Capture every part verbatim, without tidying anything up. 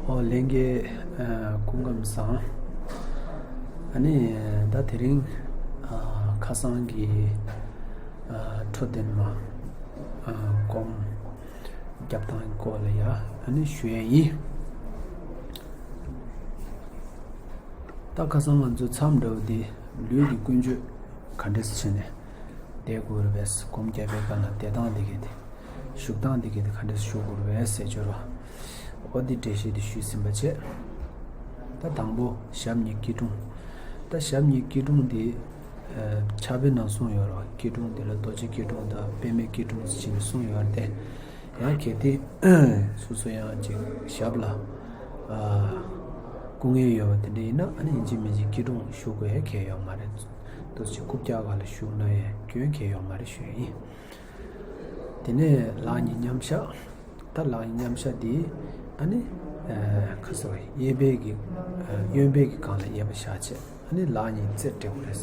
ཨོ་ལྷན་རྒྱས། ཨ། སྐུ་ཁམས་བཟང་། ཨ་ནི་ད་དེ་རིང་ཨ་ཁ་སང་གི་ཨ་འཕྲོད་བསྟེན་མ་ཨ་སྒོམ་རྒྱབ་སྟངས་སྐོར་ལ་ཡ་ཨ་ནི་ཞུ་ཡས་ཡིན། ད་ཁ་སང་ང་ཚོ་མཚམས་འདྲ་བོ་འདི་ལུས་ཀྱི་ཀུན་སྤྱོད་ག་འདྲས་བྱས་ནས་བསྡད་དགོས་རེད་པས། སྒོམ་རྒྱབ་པའི་སྐབས་ལ་བསྡད་སྟངས་འདི་གས་དེ། བཞུགས་སྟངས་འདི་གས་དེ་ག་འདྲས་བཞུགས་དགོས་རེད་པས་ཟེར་བརྗོད་རོགས། འོ་འདི་འགྲེལ་བཤད་འདི་ཞུས་ཟིན་པ་བྱས། ད་དང་པོ་ཞབས་གཉིས་སྐྱིལ་ཀྲུང་། ད་ཞབས་གཉིས་སྐྱིལ་ཀྲུང་འདི་ཨ་ཕྱག་དཔེ་ནང་གསུངས་ཡོད་རེད་པ། སྐྱིལ་ཀྲུང་འདི་ལ་རྡོ་རྗེ་སྐྱིལ་ཀྲུང་དང་པདྨའི་སྐྱིལ་ཀྲུང་ཟེར་ནས་གསུངས་ཡོད་རེད་དེ། ཡང་གལ་ཏེ་སོ་སོ་ཡང་ཅིག་ཞབས་ལ་ཨ་སྐུ་ངལ་ཡོད་པ་དེ་འདྲ་ཡིན་ན་ཨ་ནི་ཡིན་གཅིག་མིན་གཅིག་སྐྱིལ་ཀྲུང་བཞུགས་དགོས་ཡ་གལ་ཡོད་མ་རེད། ཏོག་ཙམ་རྐུབ་བཀྱག་སྒང་ལ་བཞུགས་ན་ཡང་སྐྱོན་གལ་ཡོད་མ་རེད་ཞུ་ཡ་ཡིན། དེ་ནས་ལག་གཉིས་མཉམ་བཞག། ད་ལག་གཉིས་མཉམ་བཞག་འདི་ཨ་ནི་ཨ་ཁ་སོ་གཡས་པའི་གི་ཨ་གཡོན་པའི་གི་སྒང་ལ་གཡས་པ་བཞག་བྱས། ཨ་ནི་ལག་གཉིས་རྩེ་སྤྲད་དགོས་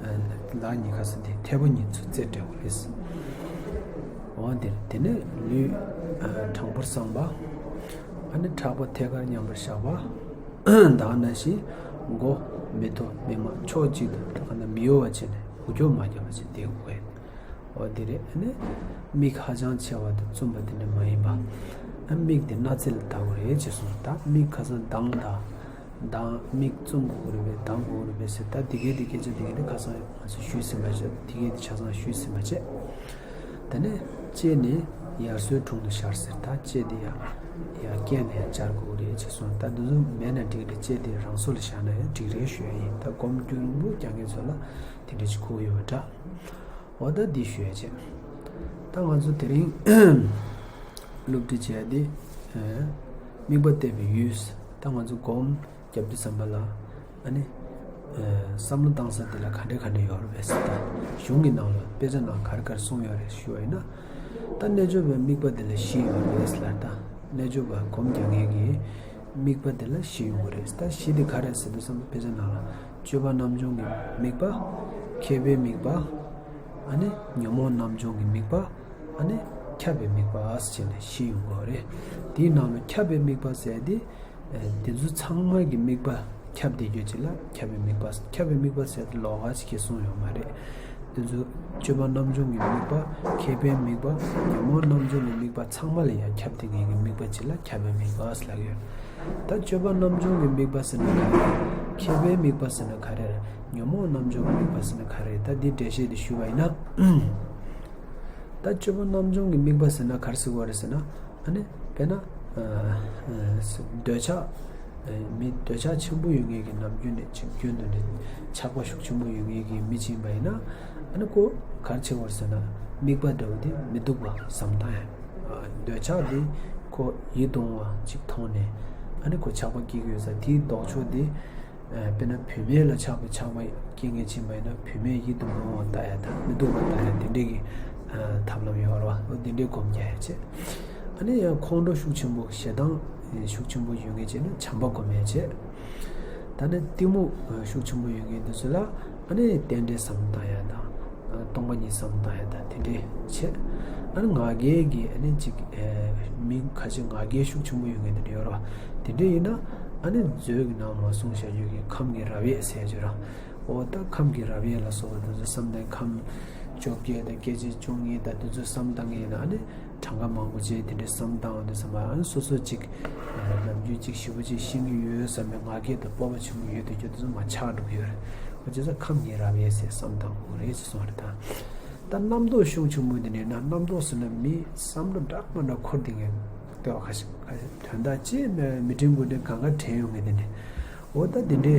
རེད། ཨ་ལག་གཉིས་ཁ་སང་དེ་མཐེ་བོ་གཉིས་ཚུར་རྩེ་སྤྲད་དགོས་རེད། འོ་འདིར་དེ་ནས་ལུས་ཨ་དྲང་པོར་བསྲངས་པ། ཨ་ནི་ཕྲག་པ་ཐད་ཀར་མཉམ་པར་བཞག་པ། ད་ག་ནང་བཞིན་མགོ་མིག་ཏོ་མིག་མ་ཕྱོགས་གཅིག་ཏུ་ད་ག་ན་མི་གཡོ་བ་བྱས་ནས་འུ་སྐྱོ་མ་རྒྱབ་པ་བྱས་བསྡད་དགོས་རེད། འོ་འདི་རེད། ཨ་ནི་མིག་ཧ་ཅང་ཆེ་བ་དང་བཙུམ་པ་དེ་འདྲ་མ་ཡིན་པ། ཨ་མིག་དེ་སྣ་རྩེ་ལ་ལྟ་དགོས་རེད་ཅེས་གསུངས། ད་མིག་ཁ་སང་གདངས་དང་། གདངས། མིག་བཙུམ་དགོས་རེད་པས། གདངས་དགོས་རེད་པས་ཟེར། ད་འདི་གའི་འདི་སྐད་ཆ་འདི་གའི་འདི་ཁ་སང་ང་ཚོ་ཞུས་ཟིན་པ་བྱས། འདི་གའི་འདི་ཆ་ཚང་ཞུས་ཟིན་པ་བྱས། དེ་ནས་ལྕེ་ནི་ཡར་སོའི་དྲུང་དུ་བཞག་ཟེར། ད་ལྕེ་འདི་ཡང་ཡར་བཀྱགས་ནས་ཡར་སྦྱར་དགོས་རེད་ཅེས་གསུངས། ད་འདི་ཚོ་མེད་ན་འགྲིག་རེད། ལྕེ་འདི་རང་སོ་ལ་བཞག་ན་ཡང་འགྲིག་རེད་ཞུ་ཡ་ཡིན། ད་སྒོམ་རྒྱུན་རིང་པོ་རྒྱག་མཁན་ཚོ་ལ་དེ་འདྲ་ཞིག་གོ་ཡོད་པ་འདྲ། འོ་ད་འདི་ཞུ་ཡ་བྱས། ད་ང་ཚོ་དེ་རིང་སློབ་ཁྲིད་བྱས་ཏེ། ཨ་དམིགས་པ་གཏད་པའི་ཡུལ། ད་ང་ཚོ་སྒོམ་རྒྱབ་དུས་ཙམ་པ་ལ་ཨ་ནི་ཨ་བསམ་བློ་བཏང་ས་དེ་ལ་ག་འདྲ་ག་འདྲ་ཡོད་རེད་པས་ཟེར། ད་གཞུང་གི་ནང་ལ་དཔེ་ཆ་ནང་ག་རེ་ག་རེ་གསུངས་ཡོད་རེད་ཞུ་བ་ཡིན་ན། ད་རྣལ་འབྱོར་པའི་དམིགས་པ་དེ་ལ་བཞི་ཡོད་རེད་ཟེར་ལ། ད་རྣལ་འབྱོར་པ་སྒོམ་རྒྱག་མཁན་གྱི་དམིགས་པ་དེ་ལ་བཞི་ཡོང་གི་རེད། ད་བཞི་དེ་ག་རེ་ཟེར་དུས་ཙམ་པ་དཔེ་ཆ་ནང་ལ་སྤྱོད་པ་རྣམ་སྦྱོང་གི་དམིགས་པ། མཁས་པའི་དམིགས་པ། ཨ་ནི་ཉོན་མོངས་རྣམ་སྦྱོང་གི་དམིགས་པ། ཨ་ནི་ཁྱབ་པའི་དམིགས་པ་ཟེར་ནས་བཞི་ཡོང་གི་རེད། དེའི་ནང་ལ་ཁྱབ་པའི་དམིགས་པ་ཟེར་དེ། ཨ་དེ་ཚོ་ཚང་མ་གི་དམིགས་པ་ཁྱབ་བསྡད་རྒྱུ་ཅིག་ལ་ཁྱབ་པའི་དམིགས་པ། ཁྱབ་པའི་དམིགས་པ་ཟེར་དེ་ལོགས་ཀ་ཅིག་གིས་གསུངས་ཡོད་མ་རེད། དེ་ཚོ་སྤྱོད་པ་རྣམ་སྦྱོང་གི་དམིགས་པ། མཁས་པའི་དམིགས་པ། ཉོན་མོངས་རྣམ་སྦྱོང་གི་དམིགས་པ་ཚང་མ་ལ་ཡང་ཁྱབ་བསྡད་མཁན་གྱི་དམིགས་པ་ཅིག་ལ་ཁྱབ་པའི་དམིགས་པ་ཟེར་ལབ་ཡོད། ད་སྤྱོད་པ་རྣམ་སྦྱོང་གི་དམིགས་པ་ཟེར་ན་ག་རེ། མཁས་པའི་དམིགས་པ་ཟེར་ན་ག་རེ། ཉོན་མོངས་རྣམ་སྦྱོང་གི་དམིགས་པ་ཟེར་ན་ག་རེ། ད་འདི་འགྲེལ་བཤད་འདི་ཞུས་པ་ཡིན་ན། ད་སྤྱོད་པ་རྣམ་སྦྱོང་གི་དམིགས་པ་ཟེར་ན་ག་རེ་ཟེར་དགོས་རེད་ཟེར་ན། ཨ་ནི་དཔེར་ན་ཨ་ཨ་འདོད་ཆགས། ཨ་མི་འདོད་ཆགས་ཆེན་པོ་ཡོད་མཁན་གྱི་ནམ་རྒྱུན་ནས་ཅིག་རྒྱུན་དུ་ནས་ཆགས་པ་ཤུགས་ཆེན་པོ་ཡོད་མཁན་གྱི་མི་ཅིག་ཡིན་པ་ཡིན་ན། ཨ་ནི་ཁོ་ག་རེ་བྱེད་དགོས་རེད་ཟེར་ན། དམིགས་པ་འདྲ་བོ་དེ་མི་སྡུག་པ་བསམ་བཏང་ཡ། ཨ་འདོད་ཆགས་དེ་ཁོ་ཡིད་གདུང་བ་ཅིག་མཐོང་ནས། ཨ་ནི་ཁོ་ཆགས་པ་སྐྱེ་གི་ཡོད་ས་དེའི་ལྡོག་ཕྱོགས་དེ། ཨ་དཔེར་ན་བུད་མེད་ལ་ཆགས་པའི་ཆགས་པ་སྐྱེ་མཁན་ཅིག་ཡིན་པ་ཡིན་ན། བུད་མེད་ཡིད་དུ་མི་འོང་བ་ལྟ་ཡ་དང་མི་སྡུག་པ་ལྟ་ཡ་དེ་འདྲའི་གི་ཨ་ཐབས་ལམ་ཡོད་རེད་པ། འོ་དེ་འདྲའི་སྒོམ་རྒྱག་ཡ་བྱེད། ཨ་ནི་ཡང་ཁོང་ཁྲོ་ཤུགས་ཆེན་པོ། ཞེ་སྡང་ཤུགས་ཆེན་པོ་ཡོད་མཁན་བྱས་ན་བྱམས་པ་སྒོམ་ཡ་བྱེད། ད་ནི་གཏི་མུག་ཤུགས་ཆེན་པོ་ཡོད་མཁན་དེ་ཚོ་ལ་ཨ་ནི་རྟེན་འབྲེལ་བསམ་བློ་བཏང་ཡ་དང་། སྟོང་པ་ཉིད་བསམ་བློ་བཏང་ཡ་དང་དེ་འདྲའི་བྱེད། ཨ་ནི་ང་རྒྱལ་གྱི་ཨ་ནི་ཅིག་ཨེ་མི་ཁ་ཤས་ང་རྒྱལ་ཤུགས་ཆེན་པོ་ཡོད་མཁན་དེ་འདྲ་ཡོད་རེད་པ། དེ་འདྲ་ཡིན་ན་ཨ་ནི་མཛོད་ཀྱི་ནང་མ་གསུངས་བཞག་རྒྱུ་གི་ཁམས་ཀྱི་རབ་དབྱེ་ཟེར་རྒྱུ་ར། འོ་ད་ཁམས་ཀྱི་རབ་དབྱེ་ལ་སོགས་པ་དེ་ཚོ་བསམ་བློ་ཁམས་བཅོ་བརྒྱད་དང་སྐྱེ་མཆེད་བཅུ་གཉིས་དང་དེ་ཚོ་བསམ་བློ་བཏང་གི་ཡིན་ན། ཨ་ནི་གྲངས་ཀ་མང་པོ་བྱས་དེ་འདྲའི་བསམ་བློ་བཏང་བ་དེ་ཚང་མ་ཨ་ནི་སོ་སོ་ཅིག་ནམ་རྒྱུན་ཅིག་ཞེ་པོ་ཅིག་ཤེས་ཀྱི་ཡོད་བསམ་པའི་ང་རྒྱལ་དང་སྤོབས་པ་ཆེན་པོ་ཡོད་དུས་རྒྱུ་དེ་ཚོ་མར་ཆག་འགྲོ་གི་ཡོད་རེད། འོ་བྱས་ཙང་ཁམས་ཀྱི་རབ་དབྱེ་ཟེར་བསམ་བློ་བཏང་དགོས་རེད་ཅེས་གསུངས་པ་རེད། ད་ད་རྣམ་རྟོག་ཤུགས་ཆེན་པོ་འདི་ནས་ན། རྣམ་རྟོག་ཟེར་ན་མི་བསམ་བློ་འདྲ་མ་འདྲ་འཁོར་བསྡད་མཁན་ལྟ་བ་ཁ་ཤས། ཁ་ཤས་དོན་དག་ཅིག་ནས་མི་དྲན་དགུ་དྲན་གང་ག་དྲན་ཡོང་མཁན་དེ་འདྲ། འོ་ད་དེ་འདྲའི་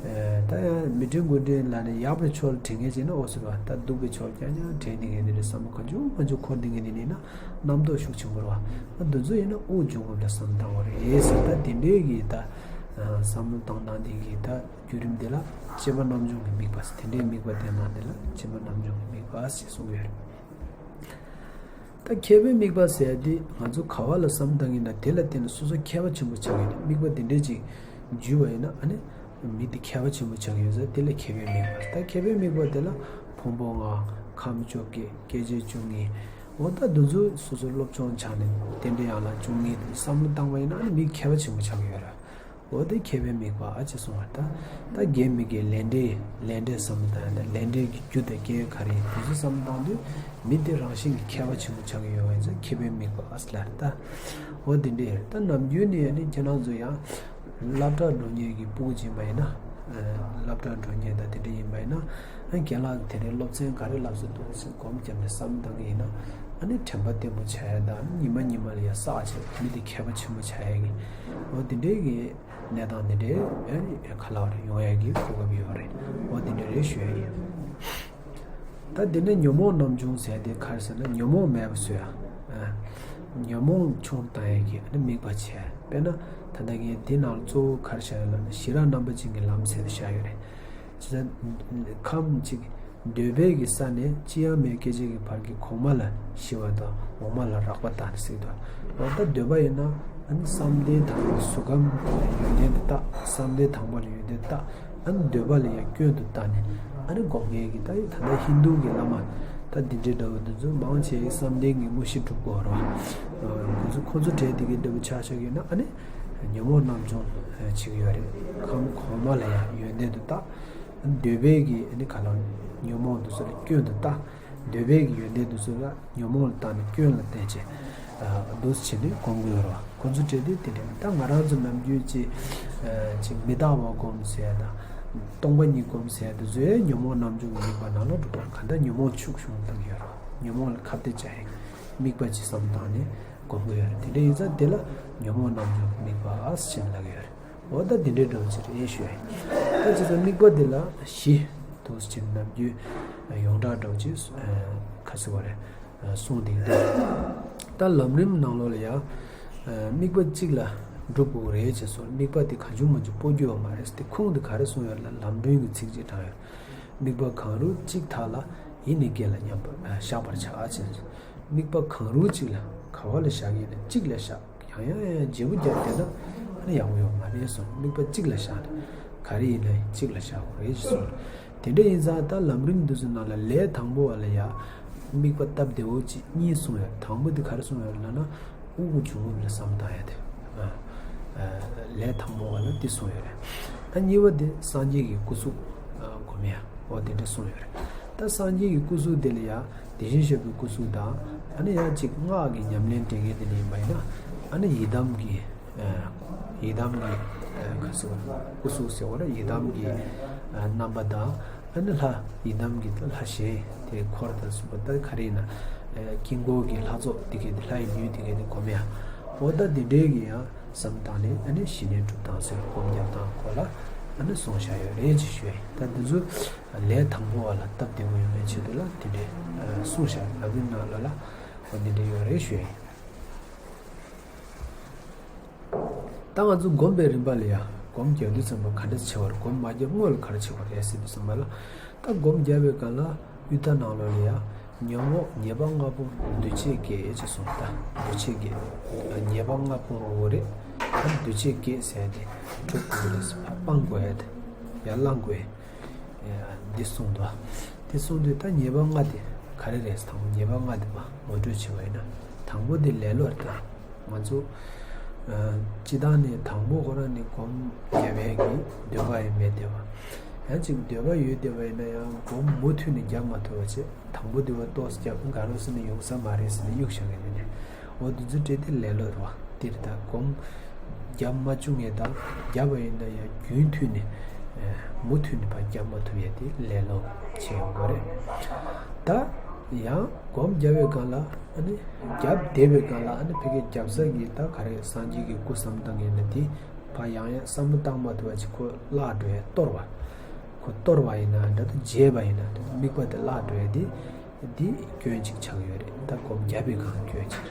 ཨ་ད་ཡང་མི་དྲན་དགུ་དྲན་ལབ་ནས་ཡག་པའི་ཕྱོགས་ལ་དྲན་མཁན་ཅིག་ན། འོ་ཟེར་བ་ད་སྡུག་པའི་ཕྱོགས་རྐྱང་རྐྱང་དྲན་བསྡད་མཁན་དེ་འདྲའི་བསམ་བློ་གང་བྱུང་མང་བྱུང་འཁོར་བསྡད་མཁན་དེ་འདྲ་ཡིན་ན་རྣམ་རྟོག་ཤུགས་ཆེན་པོ་རེད་པ། ཨ་འདི་ཚོ་ཡིན་ན་དབུགས་འབྱུང་རྔུབ་ལ་བསམ་བློ་བཏང་དགོས་རེད་ཟེར། ད་དེ་འདྲའི་གི་ད་ཨ་བསམ་བློ་བཏང་སྟངས་དེ་གི་ད་བརྒྱུད་རིམ་དེ་ལ་སྤྱོད་པ་རྣམ་སྦྱོང་གི་དམིགས་པ་ཟེར། དེ་འདྲའི་དམིགས་པ་དེ་ནང་དེ་ལ་སྤྱོད་པ་རྣམ་སྦྱོང་གི་དམིགས་པ་ཞེས་གསུངས་ཡོད་རེད། ད་མཁས་པའི་དམིགས་པ་ཟེར་ཡ་དེ་ང་ཚོ་ག་བ་ལ་བསམ་བཏང་གི་ན་དེ་ལ་བརྟེན་ནས་སོ་སོ་མཁས་པ་ཆེན་པོ་ཆགས་ཀྱི་ཡོད། དམིགས་པ་དེ་འདྲས་ཅིག་འཇུས་པ་ཡིན་ན་ཨ་ནི་མི་དེ་མཁས་པ་ཆེན་པོ་ཆགས་ཀྱི་ཡོད་ས་དེ་ལ་མཁས་པའི་དམིགས་པ། ད་མཁས་པའི་དམིགས་པ་དེ་ལ་ཕུང་པོ་ལྔ། ཁམས་བཅོ་བརྒྱད། སྐྱེ་མཆེད་བཅུ་གཉིས། འོ་ད་འདི་ཚོ་སོ་སོའི་སློབ་སྦྱོང་བྱས་ནས་རྟེན་འབྲེལ་ཡན་ལག་བཅུ་གཉིས་དེ་བསམ་བློ་བཏང་བ་ཡིན་ན་ཨ་ནི་མི་མཁས་པ་ཆེན་པོ་ཆགས་ཀྱི་ཡོད་རེད། འོ་དེ་མཁས་པའི་དམིགས་པ་ཨ་ཅེ་གསུངས་པ་ད། ད་དགེ་མི་དགེ་ལས་འབྲས་ལས་འབྲས་བསམ་བློ་བཏང་ཡ་ད་ལས་འབྲས་ཀྱི་རྒྱུ་དང་རྐྱེན་ག་རེ་ཡིན་དེ་ཚོ་བསམ་བློ་བཏང་དུས་མི་དེ་རང་བཞིན་གྱི་མཁས་པ་ཆེན་པོ་ཆགས་ཀྱི་ཡོད་པ་ཡིན་ཙང་མཁས་པའི་དམིགས་པ་ཨ་ཟེར་ལ་ད། འོ་དེ་འདྲས་ཡོད་ད་ནམ་རྒྱུན་ནས་ཡ་ནི་ཁྱེད་རང་ཚོ་ཡང་སློབ་གྲྭ་འགྲོ་མཁན་གྱི་སྤུ་གུ་ཅིག་ཡིན་པ་ཡིན་ན། སློབ་གྲྭ་འགྲོ་མཁན་དང་དེ་འདྲ་ཡིན་པ་ཡིན་ན། རྒན་ལགས་ཀྱིས་དེ་རིང་སློབ་ཚན་ག་རེ་བསླབས་སོང་འདུག་ཟེར་སྒོམ་བརྒྱབ་ནས་བསམ་བཏང་གི་ཡིན་ན། ཨ་ནི་དྲན་པ་བརྟན་པོ་བྱ་ཡ་དང་ཉི་མ་ཉི་མ་ལ་ཡ་བསགས་བྱས་མི་དེ་མཁས་པ་ཆེན་པོ་བྱ་ཡ་གི། འོ་དེ་འདྲའི་གི་གནས་སྟངས་དེ་འདྲའི་ཨ་ནི་ག་ལ་བ་རེ་ཡོང་ཡ་གི་གོ་སྐབས་ཡོད་རེད། འོ་དེ་འདྲ་རེད་ཞུ་ཡ་ཡིན། ད་དེ་ནས་ཉོན་མོངས་རྣམ་བྱུང་ཟེར་དེ་ག་རེ་ཟེར་ན་ཉོན་མོངས་མེད་པ་བཟོ་ཡ། ཉོན་མོངས་ཆུང་བཏང་ཡ་གི་ཨ་ནི་དམིགས་པ་བྱས། དཔེར་ན་ད་ལྟ་ངས་འདི་ནང་གཙོ་བོ་ག་རེ་བཞག་ཡོད་ལབ་ན་ཞི་རགས་རྣམ་པ་ཅན་གྱི་ལམ་ཟེར་བཞག་ཡོད་རེད། ཅི་ཟེར། ཁམས་གཅིག་འདོད་པའི་གི་ས་ནས་ཅི་ཡང་མེད་སྐད་ཅིག་གི་བར་གྱི་གོང་མ་ལ་ཞི་བ་དང་འོག་མ་ལ་རགས་པ་དང་ཟེར་དུས། འོ་ད་འདོད་པ་ཡིན་ན་ཨ་ནི་བསམ་གཏན་དང་གཟུགས་ཁམས་ཡོན་ཏན་དུ་བཏགས། བསམ་གཏན་དང་པོ་ལ་ཡོན་ཏན་བཏགས། ཨ་ནི་འདོད་པ་ལ་ཡང་སྐྱོན་དུ་བལྟས་ནས་ཨ་ནི་སྒོམ་མཁན་གྱི་ད་ད་ལྟ་ཧིན་རྡུ་གི་བླ་མ་ད་འདི་འདྲའི་འདྲ་བོ་འདི་ཚོ་མང་ཆེ་བསམ་གཏན་གྱི་དངོས་གཞི་སྒྲུབ་དགོས་རེད་བ། ཁོ་ཚོ་ཁོ་ཚོ་གྲས་འདི་གའི་འདྲ་བོ་ཆ་བཞག་ཡོད་ན་ཨ་ནི་ཉོན་མོངས་རྣམ་བྱུང་བྱེད་ཀྱི་ཡོད་རེད། ཁམས་གོང་མ་ལ་ཡང་ཡོན་ཏན་དུ་བལྟས། འདོད་པའི་གི་ཨ་ནི་ག་ལ་ཉོན་མོངས་འདི་ཚོ་ལ་སྐྱོན་དུ་བལྟས། འདོད་པའི་གི་ཡོན་ཏན་འདི་ཚོ་ལ་ཉོན་མོངས་ལ་བལྟས་ནས་སྐྱོན་ལ་བལྟས་བྱས། འདུག་སེ་བྱས་ནས་སྒོམ་གྱི་ཡོད་རེད་བ། ཁོ་ཚོ་གྲས་དེ་དེ་འདྲ་ད་ང་རང་ཚོ་ནམ་རྒྱུན་ཅིག་ཅིག་མི་རྟག་པ་སྒོམ་ཟེར་ཡ་དང་། སྟོང་པ་ཉིད་སྒོམ་ཟེར་ཡ་དེ་ཚོ་ཡང་ཉོན་མོངས་རྣམ་བྱུང་གི་དམིགས་པ་ནང་ལ་འགྲོ་བ་ག་འདྲ་ཉོན་མོངས་ཤུགས་ཆུང་བཏང་གི་ཡོད་རེད་བ། ཉོན་མོངས་ལ་ཁ་གཏད་བཅག་ཡ་དམིགས་པ་ཅིག་བསམ་བཏང་ནས་སྒོམ་གྱི་ཡོད་རེད། དེ་འདྲ་ཡིན་ཙང་དེ་ལ་ཉོན་མོངས་རྣམ་བྱུང་གི་དམིགས་པ་ཟེར་ལབ་ཀྱི་ཡོད་རེད། འོ་ད་འདི་འདྲའི་འདྲ་བོ་ཅིག་རེད་ཞུ་ཡ་ཡིན། ད་ཅི་ཙམ་དམིགས་པ་འདི་ལ་བཞི་འདུག་སེ་བྱས་ནམ་རྒྱུན་ཡོངས་གྲགས་འདྲ་བོ་ཅིག་ག་ཟེར་བ་རེད། གསུངས་འདུག་སྟེ། ད་ལམ་རིམ་ནང་ལོགས་ལ་ཡང་དམིགས་པ་གཅིག་ལ་འགྲུབ་དགོས་རེད་ཅེས་སོགས་དམིགས་པ་དེ་གང་བྱུང་མང་བྱུང་སྤོ་རྒྱུ་ཡོད་མ་རེད་ཟེར་ཏེ། ཁུངས་དེ་ག་རེ་གསུངས་ཡོད་ལ་ལམ་རིམ་གྱི་ཚིགས་བཅད་དྲངས་ཡོད། དམིགས་པ་གང་རུང་གཅིག་དག་ལ་ཡིད་ནི་བསྐྱེད་ལ་མཉམ་པར་བཞག་པར་བྱ་ཅེས། དམིགས་པ་གང་རུང་གཅིག་ལ་ག་བ་ལ་བཞག་ཡིན་ན་གཅིག་ལ་བཞག་ཡང་ཡང་ཡང་བརྗེ་པོ་བརྒྱབ་བསྡད་ན་ཨ་ནི་ཡག་པོ་ཡོད་མ་རེད་གསུངས། དམིགས་པ་གཅིག་ལ་བཞག་ནས་ག་རེ་ཡིན་ན་ཡང་གཅིག་ལ་བཞག་དགོས་རེད་ཅེས་གསུངས། དེ་འདྲ་ཡིན་ཙང་ད་ལམ་རིམ་འདི་ཚོའི་ནང་ལ་ལས་དང་པོ་བ་ལ་ཡ་དམིགས་པ་སྟབས་བདེ་བོ་གཅིག་གཉིས་གསུངས་ཡོད། དང་པོ་འདི་ག་རེ་གསུངས་ཡོད་ལབ་ན་དབུགས་འབྱུང་རྔུབ་ལ་བསམ་བཏང་ཡ་དེ། ལས་དང་པོ་བ་ལ་འདི་གསུངས་ཡོད་རེད། ད་གཉིས་པ་འདི་སངས་རྒྱས་ཀྱི་སྐུ་གཟུགས་སྒོམ་ཡ་འོ་དེ་འདྲ་གསུངས་ཡོད་རེད། ད་སངས་རྒྱས་ཀྱི་སྐུ་གཟུགས་དེ་ལ་ཡ་དེ་བཞིན་གཤེགས་པའི་སྐུ་གཟུགས་དང་ཨ་ནི་ཡང་གཅིག་སྔགས་ཀྱི་ཉམས་ལེན་སྤྲད་མཁན་དེ་འདྲ་ཡིན་པ་ཡིན་ན་ཨ་ནི་ཡི་དམ་གྱི་ཡི་དམ་གྱི་ག་ཟེར་བ་སྐུ་གཟུགས་ཟེར་བ་ལ་ཡི་དམ་གྱི་རྣམ་པ་དང་ཨ་ནི་ལྷ་ཡི་དམ་གྱི་ལྷ་གཞན་དེ་འཁོར་དང་གསུམ་པ་ད་ག་རེ་ཡིན་ན་དཀྱིལ་འཁོར་གྱི་ལྷ་ཚོགས་དེ་གའི་དེ་ལྷ་ཡི་ལུས་དེ་གའི་དེ་སྒོམ་ཡ་འོ་ད་དེ་འདྲའི་གི་ཡང་བསམ་བཏང་ནས་ཨ་ནི་ཞི་གནས་སྒྲུབ་སྟངས་ཟེར་སྒོམ་རྒྱབ་སྟངས་སྐོར་ལ་ཨ་ནི་གསུངས་བཞག་ཡོད་རེད་ཅེས་ཞུ་ཡ་ཡིན། ད་འདི་ཚོ་ལས་དང་པོ་བ་ལ་སྟབས་བདེ་པོ་ཡོང་བའི་ཆེད་དུ་ལ་དེ་འདྲའི་གསུངས་བཞག་ལམ་རིམ་ནང་ལ་ལ་འོ་དེ་འདྲ་ཡོད་རེད་ཞུ་ཡ་ཡིན། ད་ང་ཚོ་སྒོམ་པའི་རིམ་པ་ལ་ཡ་སྒོམ་རྒྱག་དུས་ཙམ་པ་ག་འདྲ་བྱེད་པ་རེད། སྒོམ་མ་རྒྱག་སྔོན་ལ་ག་རེ་བྱེད་པ་རེད་ཟེར་དུས་ཙམ་པ་ལ་ད་སྒོམ་རྒྱག་པའི་སྐབས་ལ་དབུས་མཐའ་ནང་ལོགས་ལ་ཡ་ཉོན་མོངས་ཉེས་པ་ལྔ་པོ་འདུས་བྱས་བརྒྱད་ཅེས་གསུངས། ད་འདུས་བྱས་བརྒྱད་ཉེས་པ་ལྔ་པོ་འོ་རེད། ད་འདུས་བྱས་བརྒྱད་ཟེར་ཏེ་འཁྲུག་དགོས་རེད་ཟེར་སྤང་དགོས་ཡ་དེ་ཡར་བླང་དགོས་ཡ་འདི་གསུངས་འདུག་དེ་གསུངས་དུས་ད་ཉེས་པ་ལྔ་དེ་ག་རེ་རེད་ཟེར་དང་པོ་ཉེས་པ་ལྔ་དེ་མ་ངོ་སྤྲོད་བྱས་པ་ཡིན་ན་དང་པོ་དེ་ལེ་ལོ་རེད། ད་ང་ཚོ་སྤྱི་བཏང་ནས་དང་པོ་ཁོ་རང་ནས་སྒོམ་རྒྱབ་ཡས་ཀྱི་འདོད་པ་ཡང་མེད་བསྡད་པ། ཡང་ཅིག་འདོད་པ་ཡོད་བསྡད་པ་ཡིན་ན་ཡང་སྒོམ་མུ་མཐུད་ནས་རྒྱབ་མ་ཐུབ་པ་བྱས། དང་པོ་དེ་བ་ཏོག་ཙམ་རྒྱབ་ག་རེ་ཟེར་ནས་ཡོང་ས་མ་རེད་ཟེར་ནས་གཡུག་བཞག་གི་རེད་ནས། འོ་དེ་ཚོ་སྤྲད་དེ་ལེ་ལོ་རེད་བ། དེ་རེད། ད་སྒོམ་རྒྱབ་མ་བཅུག་ངེས་དང་རྒྱབ་པ་ཡིན་ན་ཡང་རྒྱུན་མཐུད་ནས་མུ་མཐུད་ནས་ཕར་རྒྱབ་མ་ཐུབ་ཡས་དེ་ལེ་ལོ་བྱེད་ཡོང་གི་རེད། ད་ཡང་སྒོམ་རྒྱབ་པའི་སྒང་ལ་ཨ་ནི་རྒྱབ་བསྡད་པའི་སྒང་ལ་ཨ་ནི་ཕ་གིའི་རྒྱབ་ས་གི་ད་ག་རེ་སངས་རྒྱས་ཀྱི་སྐུ་བསམ་བཏང་ངེས་ན་དེ་ཕར་ཡང་ཡང་བསམ་བློ་བཏང་མ་ཐུབ་པ་ཅིག་ཁོ་བརླག་འགྲོ་ཡས་གཏོར་བ། ཁོ་གཏོར་བ་ཡིན་ན་འདྲ་ད་བརྗེད་པ་ཡིན་ན་འདྲ་དམིགས་པ་དེ་བརླག་འགྲོ་ཡས་དེ། འདི་སྐྱོན་གཅིག་ཆགས་ཡོད་རེད། ད་སྒོམ་རྒྱབ་པའི་སྒང་སྐྱོན་གཅིག་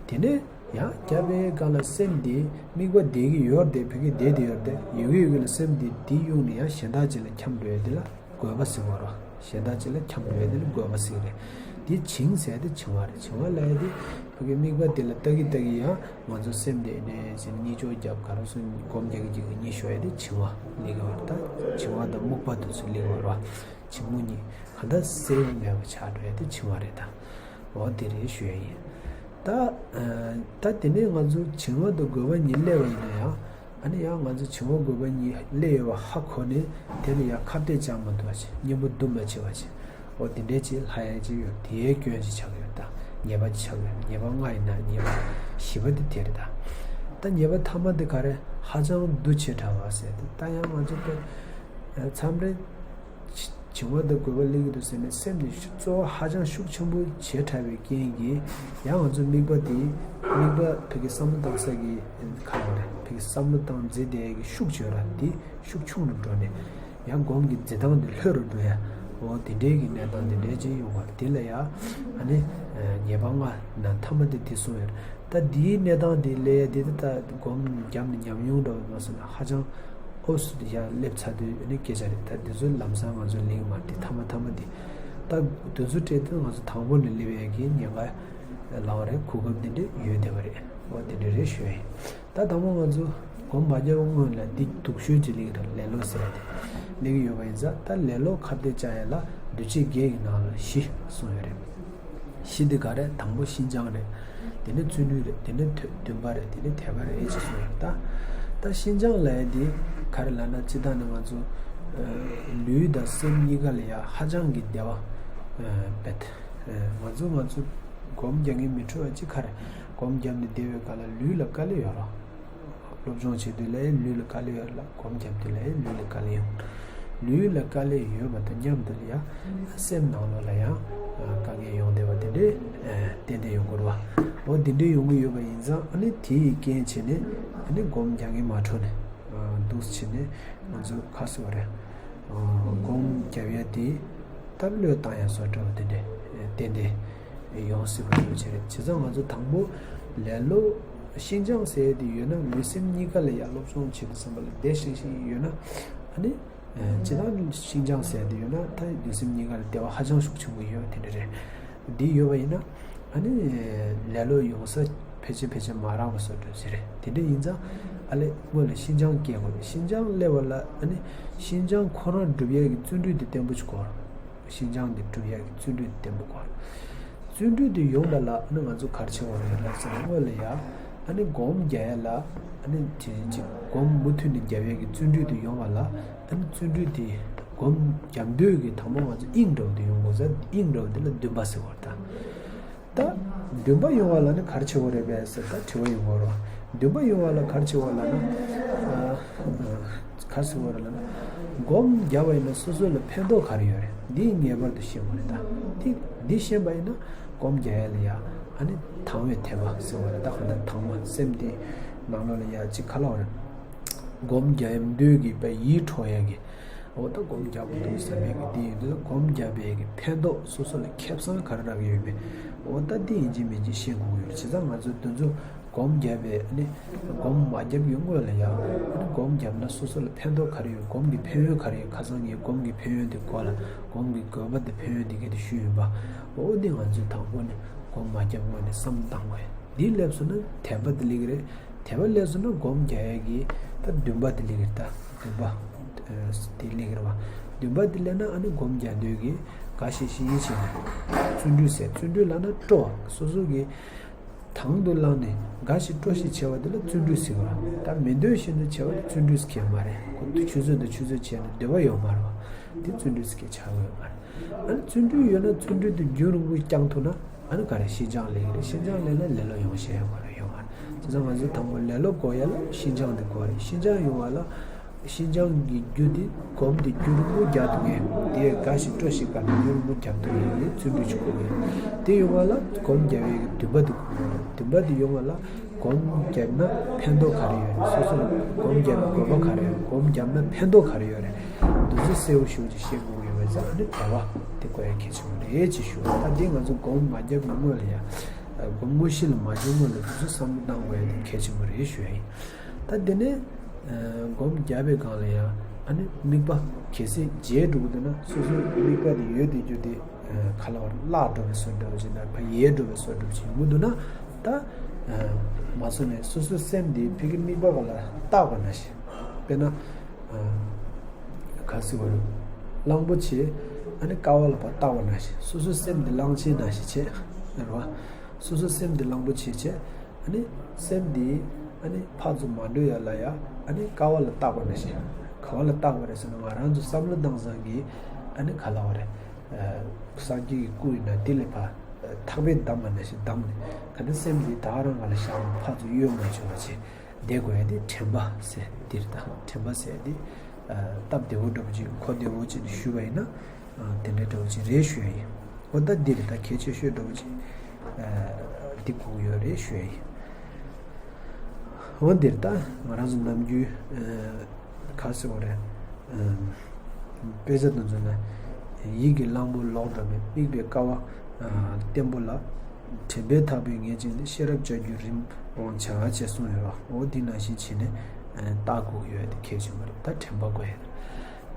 རེད། དེ་ནས་ཡང་རྒྱབ་པའི་སྒང་ལ་སེམས་འདི་དམིགས་པ་བསྡད་ཀྱི་ཡོད་རེད། ཕ་གི་བསྡད་དེ་ཡོད་རེད། ཡོད་ཀྱི་ཡོད་ཀྱི་ལ་སེམས་འདི་འདི་གཡུག་ནས་ཡང་གཞན་དག་ཅིག་ལ་འཁྱམས་འགྲོ་ཡ་འདི་ལ་རྒོད་པ་ཟེར་བ་རེད། གཞན་དག་ཅིག་ལ་འཁྱམས་འགྲོ་ཡ་འདི་ལ་རྒོད་པ་ཟེར་གྱི་རེད། འདི་བྱིང་ཟེར་ཡ་འདི་བྱིང་བ་རེད། བྱིང་བ་ལབ་ཡ་འདི་ཕ་གི་དམིགས་པ་འདི་ལ་ལྟ་གི་ལྟ་གི་ཡང་ང་ཚོ་སེམས་འདི་ནས་ཅིག་གཉིད་ཅོག་རྒྱབ་ག་རེ་སོང་སྒོམ་རྒྱག་གི་རྒྱག་གི་གཉིད་ཤོར་ཡ་འདི་བྱིང་བ་ལབ་ཀྱི་ཡོད་རེད། ད་བྱིང་བ་དང་རྨུགས་པ་འདི་ཚོ་ལབ་ཀྱི་ཡོད་རེད། བྱིང་རྨུགས་གཉིས་གང་ལྟར་གསལ་པོ་མེད་པ་ཆགས་འགྲོ་ཡ་དེ་བྱིང་བ་རེད་ད། འོ་དེ་རེད་ཞུ་ཡ་ཡིན། ད་ད་དེ་ནས་ང་ཚོ་བྱིང་བ་དང་རྒོད་པ་གཉིས་སླེབས་པ་ཡིན་ན་ཡང་། ཨ་ནི་ཡང་ང་ཚོ་བྱིང་བ་རྒོད་པ་གཉིས་སླེབས་ཡོད་པ་ཧ་གོ་ནས་དེ་ལ་ཡང་ཁ་གཏད་བཅག་མ་ཐུབ་པ་བྱས། གཉེན་པོ་བསྡུ་མ་བྱེད་པ་བྱས། འོ་དེ་འདྲའི་ཅིག་ལྷག་ཡ་ཅིག་ཡོད། དེའི་སྐྱོན་ཅིག་ཆགས་ཡོད། ད་ཉེས་པ་ཅིག་ཆགས་ཡོད། ཉེས་པ་ལྔ་ཡིན་ན་ཉེས་པ་བཞི་པ་དེ་དེ་རེད། ད་ད་ཉེས་པ་མཐའ་མ་དེ་ག་རེ། ཧ་ཅང་འདུ་བྱེད་དྲགས་པ་ཟེར་དེ། ད་ཡང་ང་ཚོ་དེ་མཚམས་རེ་བྱིང་བ་དང་རྒོད་པ་སླེབས་ཀྱི་འདུག་ཟེར་ནས་སེམས་ནི་གཙོ་བོ་ཧ་ཅང་ཤུགས་ཆེན་པོ་བྱེད་དྲགས་པའི་རྐྱེན་གྱིས་ཡང་ང་ཚོ་དམིགས་པ་དེ། དམིགས་པ་ཕ་གི་བསམ་བློ་བཏང་ས་གི་ཁ་ལོ་རེད། ཕ་གི་བསམ་བློ་བཏང་མཛད་དེ་གི་ཤུགས་ཆེ་ར་དེ་ཤུགས་ཆུང་རུ་འགྲོ་ནས། ཡང་སྒོམ་གྱི་མཛད་སྟངས་དེ་ལྷོད་རུ་འགྲོ་ཡ། འོ་དེ་འདྲའི་གི་གནས་སྟངས་དེ་འདྲའི་ཅིག་ཡོང་བ་དེ་ལ་ཡ། ཨ་ནི་ཉེས་པ་ལྔ་ན་མཐའ་མ་དེ་དེ་གསུངས་ཡོད། ད་དེའི་གནས་སྟངས་དེ་ལས་དེ་ད་སྒོམ་བརྒྱབ་ནས་ཉམས་མྱོང་འདྲ་བ་མ་སོང་ན་ཧ་ཅང་ཨོ་སུ་དེ་ཡ་སླེབས་ཚར་དུས་ཨ་ནི་སྐད་ཆ་རེད། ད་དེ་ཚོ་ལམ་སང་ང་ཚོ་ལེགས་མ་དེ་མཐའ་མ་མཐའ་མ་དེ། ད་དེ་ཚོ་སྤྲད་དུས་ང་ཚོ་དང་པོ་ནས་སླེབས་ཡ་གི་ཉེན་ཁ་ལའོ་རེད། གོ་སྐབས་དེ་འདྲ་ཡོད་བསྡད་པ་རེད། འོ་དེ་འདྲ་རེད་ཞུ་ཡ་ཡིན། ད་དང་པོ་ང་ཚོ་སྒོམ་མ་རྒྱབ་སྔོན་ལ་འདི་སྡུག་ཤོས་ཅིག་སླེབས་ཀྱི་རེད། ལེ་ལོ་ཟེར་ཡ་དེ་སླེབས་ཀྱི་ཡོད་པ་ཡིན་ཙང་། ད་ལེ་ལོ་ཁ་གཏད་བཅག་ཡ་ལ་འདུ་བྱེད་བརྒྱད་ཀྱི་ནང་ལ་བཞི་གསུངས་ཡོད་རེད། བཞི་འདི་ག་རེ། དང་པོ་ཤིན་སྦྱངས་རེད། དེ་ནས་བརྩོན་འགྲུས་རེད། དེ་ནས་ཐོས། བདུན་པ་རེད། དེ་ནས་དད་པ་རེད། ཨེ་ཅེ་གསུངས་ཡོད། ད་ད་ཤིན་སྦྱངས་ལབ་ཡ་འདི་ག་རེ་ལབ་ན། སྤྱིར་བཏང་ནས་ང་ཚོ་ལུས་དང་སེམས་གཉིས་ཀ་ལ་ཡ་ཧ་ཅང་གི་བདེ་བ་འབད། ང་ཚོ་ང་ཚོ་སྒོམ་རྒྱག་མཁན་མི་འཕྲོད་པ་ཅིག་ག་རེ། སྒོམ་བརྒྱབ་ནས་བསྡད་པའི་སྐབས་ལ་ལུས་ལ་དཀའ་ལས་ཡོད་རེད། སློབ་སྦྱོང་བྱེད་དུས་ལ་ཡང་ལུས་ལ་དཀའ་ལས་ཡོད་ལ། སྒོམ་བརྒྱབ་དུས་ལ་ཡང་ལུས་ལ་དཀའ་ལས་ཡོད། ལུས་ལ་དཀའ་ལས་ཡོད་པ་དང་མཉམ་དུ་ལ་ཡང་སེམས་ནང་ལོགས་ལ་ཡང་དཀའ་ངལ་ཡོང་བསྡད་པ་དེ་འདྲའི་ཏན་ཏན་ཡོང་གི་རེད་བ། འོ་དེ་འདྲའི་ཡོང་གི་ཡོད་པ་ཡིན་ཙང་། ཨ་ནི་དེ་ཡི་རྐྱེན་བྱས་ནས་ཨ་ནི་སྒོམ་རྒྱག་མཁན་མ་འཕྲོད་ནས་འདུག་བྱས་ནས་ང་ཚོ་ཁ་གསོ་བ་རེད། སྒོམ་རྒྱབ་ཡ་དེ་སྟབས་བློས་བཏང་ཡ་བཟོ་འདྲ་བ་དེ་འདྲའི་ཏན་ཏན་ཡོང་སྲིད་པ་ཡོད་ཅེས་རེད། བྱས་ཙང་ང་ཚོ་དང་པོ་ལེ་ལོ་ཤིན་སྦྱངས་ཟེར་དེ་ཡོད་ན། ལུས་སེམས་གཉིས་ཀ་ལ་ཡ་སློབ་སྦྱོང་བྱེད་དུས་ཙམ་པ་ལ་བདེ་ཞིང་ཞིང་ཡོད་ན། ཨ་ནི་ཇི་ལྟར་ཤིན་སྦྱངས་ཟེར་དེ་ཡོད་ན། ད་ལུས་སེམས་གཉིས་ཀ་ལ་བདེ་བ་ཧ་ཅང་ཤུགས་ཆེན་པོ་ཡོད་དེ་འདྲ་རེད། འདི་ཡོད་པ་ཡིན་ན་ཨ་ནི་ལེ་ལོ་ཡོང་ས་ཕལ་ཆེར་ཕལ་ཆེར་མ་རག་པ་བཟོ་འདྲ་ཞིག་རེད། དེ་འདྲ་ཡིན་ཙང་ཨ་ལས་སྔོན་ལ་ཤིན་སྦྱངས་སྐྱེ་དགོས་རེད། ཤིན་སྦྱངས་སླེབས་པ་ལ་ཨ་ནི་ཤིན་སྦྱངས་ཁོ་རང་སྒྲུབ་ཡས་ཀྱི་བརྩོན་འགྲུས་དེ་བརྟན་པོ་ཞིག་དགོས་རེད། ཤིན་སྦྱངས་འདི་སྒྲུབ་ཡག་གི་བརྩོན་འགྲུས་བརྟན་པོ་དགོས། བརྩོན་འགྲུས་འདི་ཡོང་བ་ལ་ཨ་ནི་ང་ཚོ་ག་རེ་བྱེད་དགོས་རེད་ལབ་ཙང་། སྔོན་ལ་ཡ་ཨ་ནི་སྒོམ་རྒྱག་ཡ་ལ་ཨ་ནི་དེ་ཅིག་སྒོམ་མུ་མཐུད་ནས་རྒྱབ་ཡག་གི་བརྩོན་འགྲུས་འདི་ཡོང་བ་ལ། ཨ་ནི་བརྩོན་འགྲུས་འདི་སྒོམ་རྒྱབ་འདོད་ཀྱི་དང་པོ་ང་ཚོ་དབྱིངས་འདྲ་བོ་འདི་ཡོང་དགོས་ཟེར། དབྱིངས་འདྲ་བོ་འདི་ལ་འདུན་པ་ཟེར་བ་རེད་ད། ད་འདུན་པ་ཡོང་བ་ལ་ནི་ག་རེ་བྱེད་དགོས་རེད་པས་ཟེར་ད་དྲི་བ་ཡོང་གི་རེད། འདུན་པ་ཡོང་བ་ལ་ག་རེ་བྱེད་དགོས་ལབ་ན། ཨ་ཨ་ག་རེ་ཟེར་དགོས་རེད་ལབ་ན། སྒོམ་བརྒྱབ་པ་ཡིན་ན་སོ་སོ་ལ་ཕན་ཐོགས་ག་རེ་ཡོད་རེད། འདི་ངེས་པར་དུ་ཤེས་དགོས་རེད་ད། འདི་འདི་ཤེས་པ་ཡིན་ན་སྒོམ་རྒྱག་ཡ་ལ་ཡ་ཨ་ནི་དང་བའི་དད་པ་ཟེར་བ་རེད་ད། གང་ལྟར་དང་བ་སེམས་དེ་ནང་ལོགས་ལ་ཡ་ཅིག་ག་ལབ་དགོས་རེད། སྒོམ་རྒྱག་འདོད་ཀྱི་པ་ཡིད་འཕྲོག་ཡ་གི། འོ་ད་སྒོམ་རྒྱག་དགོས་འདུག་བསམ་པའི་གི་དེ་ཡིན་དུས། སྒོམ་རྒྱག་པའི་གི་ཕན་ཐོགས་སོ་སོ་ལ་ཁེ་བཟང་ག་རེ་རག་གི་ཡོད་མེད། འོ་ད་དེ་ཡིན་གཅིག་མིན་གཅིག་ཤེས་དགོས་ཀྱི་ཡོད་རེད། བྱས་ཙང་ང་ཚོ་དེ་ཚོ་སྒོམ་རྒྱག་པའི་ཨ་ནི་སྒོམ་མ་རྒྱབ་ཀྱི་སྔོན་ལ་ཡང་ཨ་ནི་སྒོམ་རྒྱབ་ན་སོ་སོ་ལ་ཕན་ཐོགས་ག་རེ་ཡོད། སྒོམ་གྱི་ཕན་ཡོན་ག་རེ་ཡོད། ཁ་སང་ངས་སྒོམ་གྱི་ཕན་ཡོན་དེ་གོ་ལ། སྒོམ་གྱི་དགོས་པ་དེ་ཕན་ཡོན་དེ་ག་དེ་ཞུས་ཡིན་པ། འོ་དེ་ང་ཚོས་དང་པོ་ནས་སྒོམ་མ་རྒྱབ་སྔོན་ནས་བསམ་བཏང་དགོས། འདི་སླེབས་སོང་ན་དད་པ་དེ་སླེབས་ཀྱི་རེད། དད་པ་སླེབས་སོང་ན་སྒོམ་རྒྱག་ཡས་ཀྱི་ད་འདུན་པ་དེ་སླེབས་ཀྱི་རེད་ད། འདུན་པ་དེ་སླེབས་ཀྱི་རེད་བ། འདུན་པ་དེ་སླེབས་ན་ཨ་ནི་སྒོམ་རྒྱག་འདོད་ཀྱི་དགའ་ཞིང་ཞི་བའི་ཞིང་། བརྩོན་འགྲུས་ཟེར། བརྩོན་འགྲུས་ལབ་ན་སྤྲོ། སོ་སོ་གི་དང་དུ་བླངས་ནས་དགའ་ཞིང་སྤྲོ་ཞིང་བྱེད་པ་དེ་ལ་བརྩོན་འགྲུས་ཟེར་བ། ད་མི་འདོད་བཞིན་དུ་བྱེད་པ་དེ་བརྩོན་འགྲུས་ཟེར་མཁན་མ་རེད། ཁོ་ཆུད་ཟོས་དང་ཆུད་ཟོས་བྱས་ནས་འདོད་པ་ཡོད་མ་རེད་བ། དེ་བརྩོན་འགྲུས་ཟེར་མཁན་ཆགས་ཀྱི་ཡོད་མ་རེད། ཨ་ནི་བརྩོན་འགྲུས་ཡོད་ན་བརྩོན་འགྲུས་དེ་རྒྱུན་རིང་པོ་བསྐྱང་ཐུབ་ན་ཨ་ནི་ག་རེ་ཤིན་སྦྱངས་སླེབས་ཀྱི་རེད། ཤིན་སྦྱངས་སླེབས་ན་ལེ་ལོ་ཡོང་ཤེས་ཡོད་མ་རེད། ཡོད་མ་རེད། བྱས་ཙང་ང་ཚོ་དང་པོ་ལེ་ལོ་འགོག་ཡ་ལ་ཤིན་སྦྱངས་དེ་དགོས་རེད། ཤིན་སྦྱངས་ཡོང་བ་ལ་ཤིན་སྦྱངས་ཀྱི་རྒྱུ་དེ་སྒོམ་དེ་རྒྱུན་རིང་པོ་རྒྱག་ཐུབ་མཁན། དེ་དགའ་ཞིང་སྤྲོ་ཞིང་དགའ་ནས་རྒྱུན་རིང་པོ་རྒྱག་ཐུབ་མཁན་ནི་བརྩོན་འགྲུས་ཅིག་དགོས་ཀྱི་རེད། དེ་ཡོང་བ་ལ་སྒོམ་རྒྱག་ཡས་ཀྱི་འདུན་པ་དེ་དགོས་ཀྱི་རེད། འདུན་པ་དེ་ཡོང་བ་ལ་སྒོམ་བརྒྱབ་ན་ཕན་ཐོགས་ག་རེ་ཡོད་རེད། སོ་སོ་ལ་སྒོམ་བརྒྱབ་ན་དགོས་པ་ག་རེ་ཡོད། སྒོམ་བརྒྱབ་ན་ཕན་ཐོགས་ག་རེ་ཡོད་རེད། འདི་ཚོ་གསལ་པོ་ཞེ་པོ་ཅིག་ཤེས་དགོས་ཀྱི་ཡོད་པ་ཙང་། ཨ་ནི་དད་པ་དེ་དགོས་ཡ་གལ་ཆེན་པོ་རེད་ཅེས་ཞུ་བ། ད་འདི་ང་ཚོ་སྒོམ་མ་བརྒྱབ་ཀྱི་སྔོན་ལ་ཡ། སྒོམ་དངོས་གཞི་ལ་མ་འཇུག་སྔོན་ལ་འདི་ཚོ་བསམ་བློ་བཏང་དགོས་ཡ་དེ་གལ་ཆེན་པོ་རེད་ཞུ་ཡ་ཡིན། ད་འདི་ནས་སྒོམ་བརྒྱབ་པའི་སྒང་ལ་ཡ་ཨ་ནི་དམིགས་པ་གལ་སྲིད་བརྗེད་འགྲོ་གི་འདུག་ན། སོ་སོའི་དམིགས་པ་དེ་ཡོད་དེ་རྒྱུ་དེ་ག་ལ་བར་བརླག་འགྲོ་བའི་བཟོ་འདྲ་བ་ཅིག་ན། ཕར་ཡལ་འགྲོ་བའི་བཟོ་འདྲ་བ་ཅིག་ཡོང་གི་འདུག་ན། ད་མ་སོང་ནས་སོ་སོའི་སེམས་འདི་ཕ་གི་དམིགས་པ་ག་ལ་བཏགས་པ་ནང་བཞིན། དཔེར་ན་ག་ཟེར་བ་རེད། གླང་པོ་ཆེ་ཨ་ནི་ཀ་བ་ལ་ཕར་བཏགས་པ་ནང་བཞིན། སོ་སོའི་སེམས་འདི་གླང་ཆེན་ནང་བཞིན་བྱས། རེད་བ། སོ་སོའི་སེམས་དེ་གླང་པོ་ཆེ་བྱས། ཨ་ནི་སེམས་དེ་ཨ་ནི་ཕར་ཚུར་མ་འགྲོ་ཡ་ལ་ཡ། ཨ་ནི་ཀ་བ་ལ་བཏགས་པ་ནང་བཞིན། ག་བ་ལ་བཏགས་པ་རེད་ཟེར་ན། ང་རང་ཚོ་བསམ་བློ་བཏང་ཙང་གི། ཨ་ནི་ག་ལ་བ་རེད། སངས་རྒྱས་ཀྱི་སྐུ་ཡིན་ན་དེ་ལས་ཕར་ཐག་པས་བསྡམས་པ་ནང་བཞིན་བསྡམས་ནས། ག་ནི་སེམས་དེ་ད་ག་རང་ག་ལ་བཞག་ནས་ཕར་ཚུར་གཡོ་མ་བྱུང་བ་བྱས། བསྡད་དགོས་ཡ་དེ་དྲན་པ་ཟེར་དེ་རེད་ད། དྲན་པ་ཟེར་དེ། སྟབས་བདེ་བོ་འདྲ་པོ་ཅིག་གོ་བདེ་བོ་ཅིག་ཞུས་པ་ཡིན་ན། དེ་འདྲའི་འདྲ་པོ་ཅིག་རེད་ཞུ་ཡ་ཡིན། འོ་ད་འདི་རེད་ད། གལ་ཆེ་ཤོས་འདྲ་པོ་ཅིག་འདི་གོ་གི་ཡོད་རེད་ཞུ་ཡ་ཡིན། འོ་འདིར་ད་ང་རང་ཚོ་ནམ་རྒྱུན་ག་ཟེར་བ་རེད། དཔེ་ཆ་དུ་མཚོན་ན། ཡིད་ཀྱི་གླང་པོ་ལོག་འགྲོ་བའི། དམིགས་པའི་ཀ་བ་བརྟན་པོ་ལ། དྲན་པས་ཐག་པས་ངེས་བྱས་ནས། ཤེས་རབ་བྱ་རྒྱུད་རིམ་དབང་བྱ་ཞེས་གསུངས་ཡོད་རོ། འོ་འདི་ནང་བཞིན་བྱས་ནས་བལྟ་དགོས་ཀྱི་ཡོད་དེ་གལ་ཆེན་པོ་རེད། ད་དྲན་པ་དགོས་ཡ་རེད།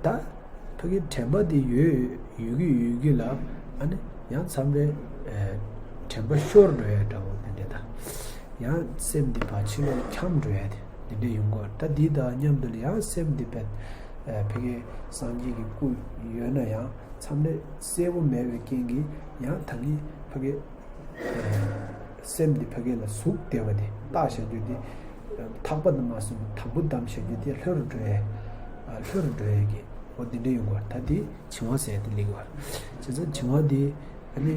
ད་ཕ་གི་དྲན་པ་དེ་ཡོད་ཡོད་ཀྱི་ཡོད་ཀྱི་ལ། ཨ་ནི་ཡང་མཚམས་རེ་དྲན་པ་ཤོར་འགྲོ་ཡ་འདྲ་བོ་དེ་འདྲ་དང་། ཡང་སེམས་འདི་ཕར་ཕྱི་ལོགས་འཁྱམས་འགྲོ་ཡ་དེ་འདི་འདྲ་ཡོང་གི་ཡོད་རེད། ད་འདི་དང་མཉམ་དུ་ལ་ཡང་སེམས་འདི་ཕར་ཕ་གི་སངས་རྒྱས་ཀྱི་སྐུ་ཡོད་ན་ཡང་མཚམས་རེ་གསལ་པོ་མེད་པའི་རྐྱེན་གྱིས་ཡང་ད་གིན་ཕ་གི་སེམས་འདི་ཕ་གི་ལ་ཟུག་བསྡད་པ་དེ། བརྟག་བྱ་རྒྱུ་དེ་ཐག་པ་དུ་མ་སོང་དམ་པོ་བསྡམ་བྱ་རྒྱུ་དེ་ལྷོད་རུ་འགྲོ་ཡ། ལྷོད་རུ་འགྲོ་ཡ་གི་འོ་འདི་འདྲ་ཡོང་གི་ཡོད་རེད། ད་དེ་བྱིང་བ་ཟེར་ཡ་དེ་སླེབས་ཀྱི་ཡོད་རེད། བྱས་ཙང་བྱིང་བ་དེ་ཨ་ནི་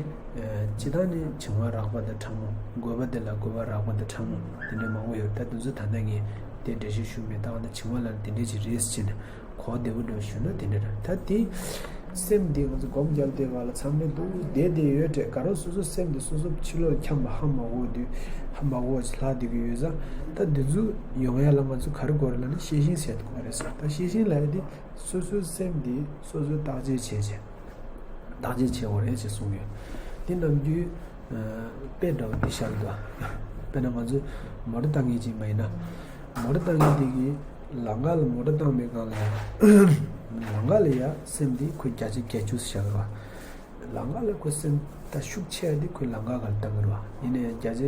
སྤྱིར་བཏང་ནི་བྱིང་བ་རགས་པ་དང་ཕྲ་མོ། དགོས་པ་དེ་ལ་དགོས་པ་རགས་པ་དང་ཕྲ་མོ་དེ་འདྲ་མང་པོ་ཡོད་རེད། ད་དེ་ཚོ་ད་ལྟ་ངས་དེ་འགྲེལ་བཤད་ཞུ་མེད། ད་ག་ད་བྱིང་བ་ལ་དེ་འདྲ་ཅིག་རེད་ཟེར་ནས། གོ་བདེ་པོ་འདྲ་ཞུ་ན་དེ་འདྲ་རེད། ད་དེ་སེམས་འདི་ང་ཚོ་སྒོམ་རྒྱབ་བསྡད་པ་ལ་མཚམས་རེ་འདུག་བསྡད་བསྡད་ཡོད་རེད། ག་རེ་སོ་སོ་སེམས་འདི་སོ་སོ་ཕྱི་ལོགས་འཁྱམས་པ་ཧ་མ་གོ་དུས། ཧ་མ་གོ་བ་ཅིག་ལྷག་བསྡད་ཀྱི་ཡོད་ཙང་། ད་འདི་ཚོ་ཡོང་ཡ་ལ་ང་ཚོ་ག་རེ་དགོས་རེད་ལབ་ན་ཤེས་བཞིན་ཟེར་དགོས་རེད་ཟེར། ད་ཤེས་བཞིན་ལབ་ཡ་འདི་སོ་སོའི་སེམས་འདི་སོ་སོས་བརྟག་དཔྱད་བྱས་བྱས། བརྟག་དཔྱད་བྱེད་དགོས་རེད་ཅེས་གསུངས་ཡོད། འདི་ནམ་རྒྱུན་དཔེ་འདྲ་བོ་འདི་བཞག་འདུག་དཔེར་ན་ང་ཚོས་མོ་ཊ་བཏང་མཁན་ཅིག་མ་ཡིན་ན། མོ་ཊ་བཏང་མཁན་དེ་གིས་ལམ་ཁ་ལ་མོ་ཊ་བཏང་པའི་སྒང་ལ་ཡ། ལམ་ཁ་ལ་ཡ་སེམས་དེ་ཁོས་བརྒྱ་ཆ་བརྒྱད་ཅུ་བཞག་རེད་བ། ལམ་ཁ་ལ་ཁོ་སེམས་ད་ཤུགས་ཆེ་བ་དེ་ཁོས་ལམ་ཁ་སྒང་ལ་བཏང་གི་རེད་བ། ཡིན་ན་ཡང་བརྒྱ་ཆ་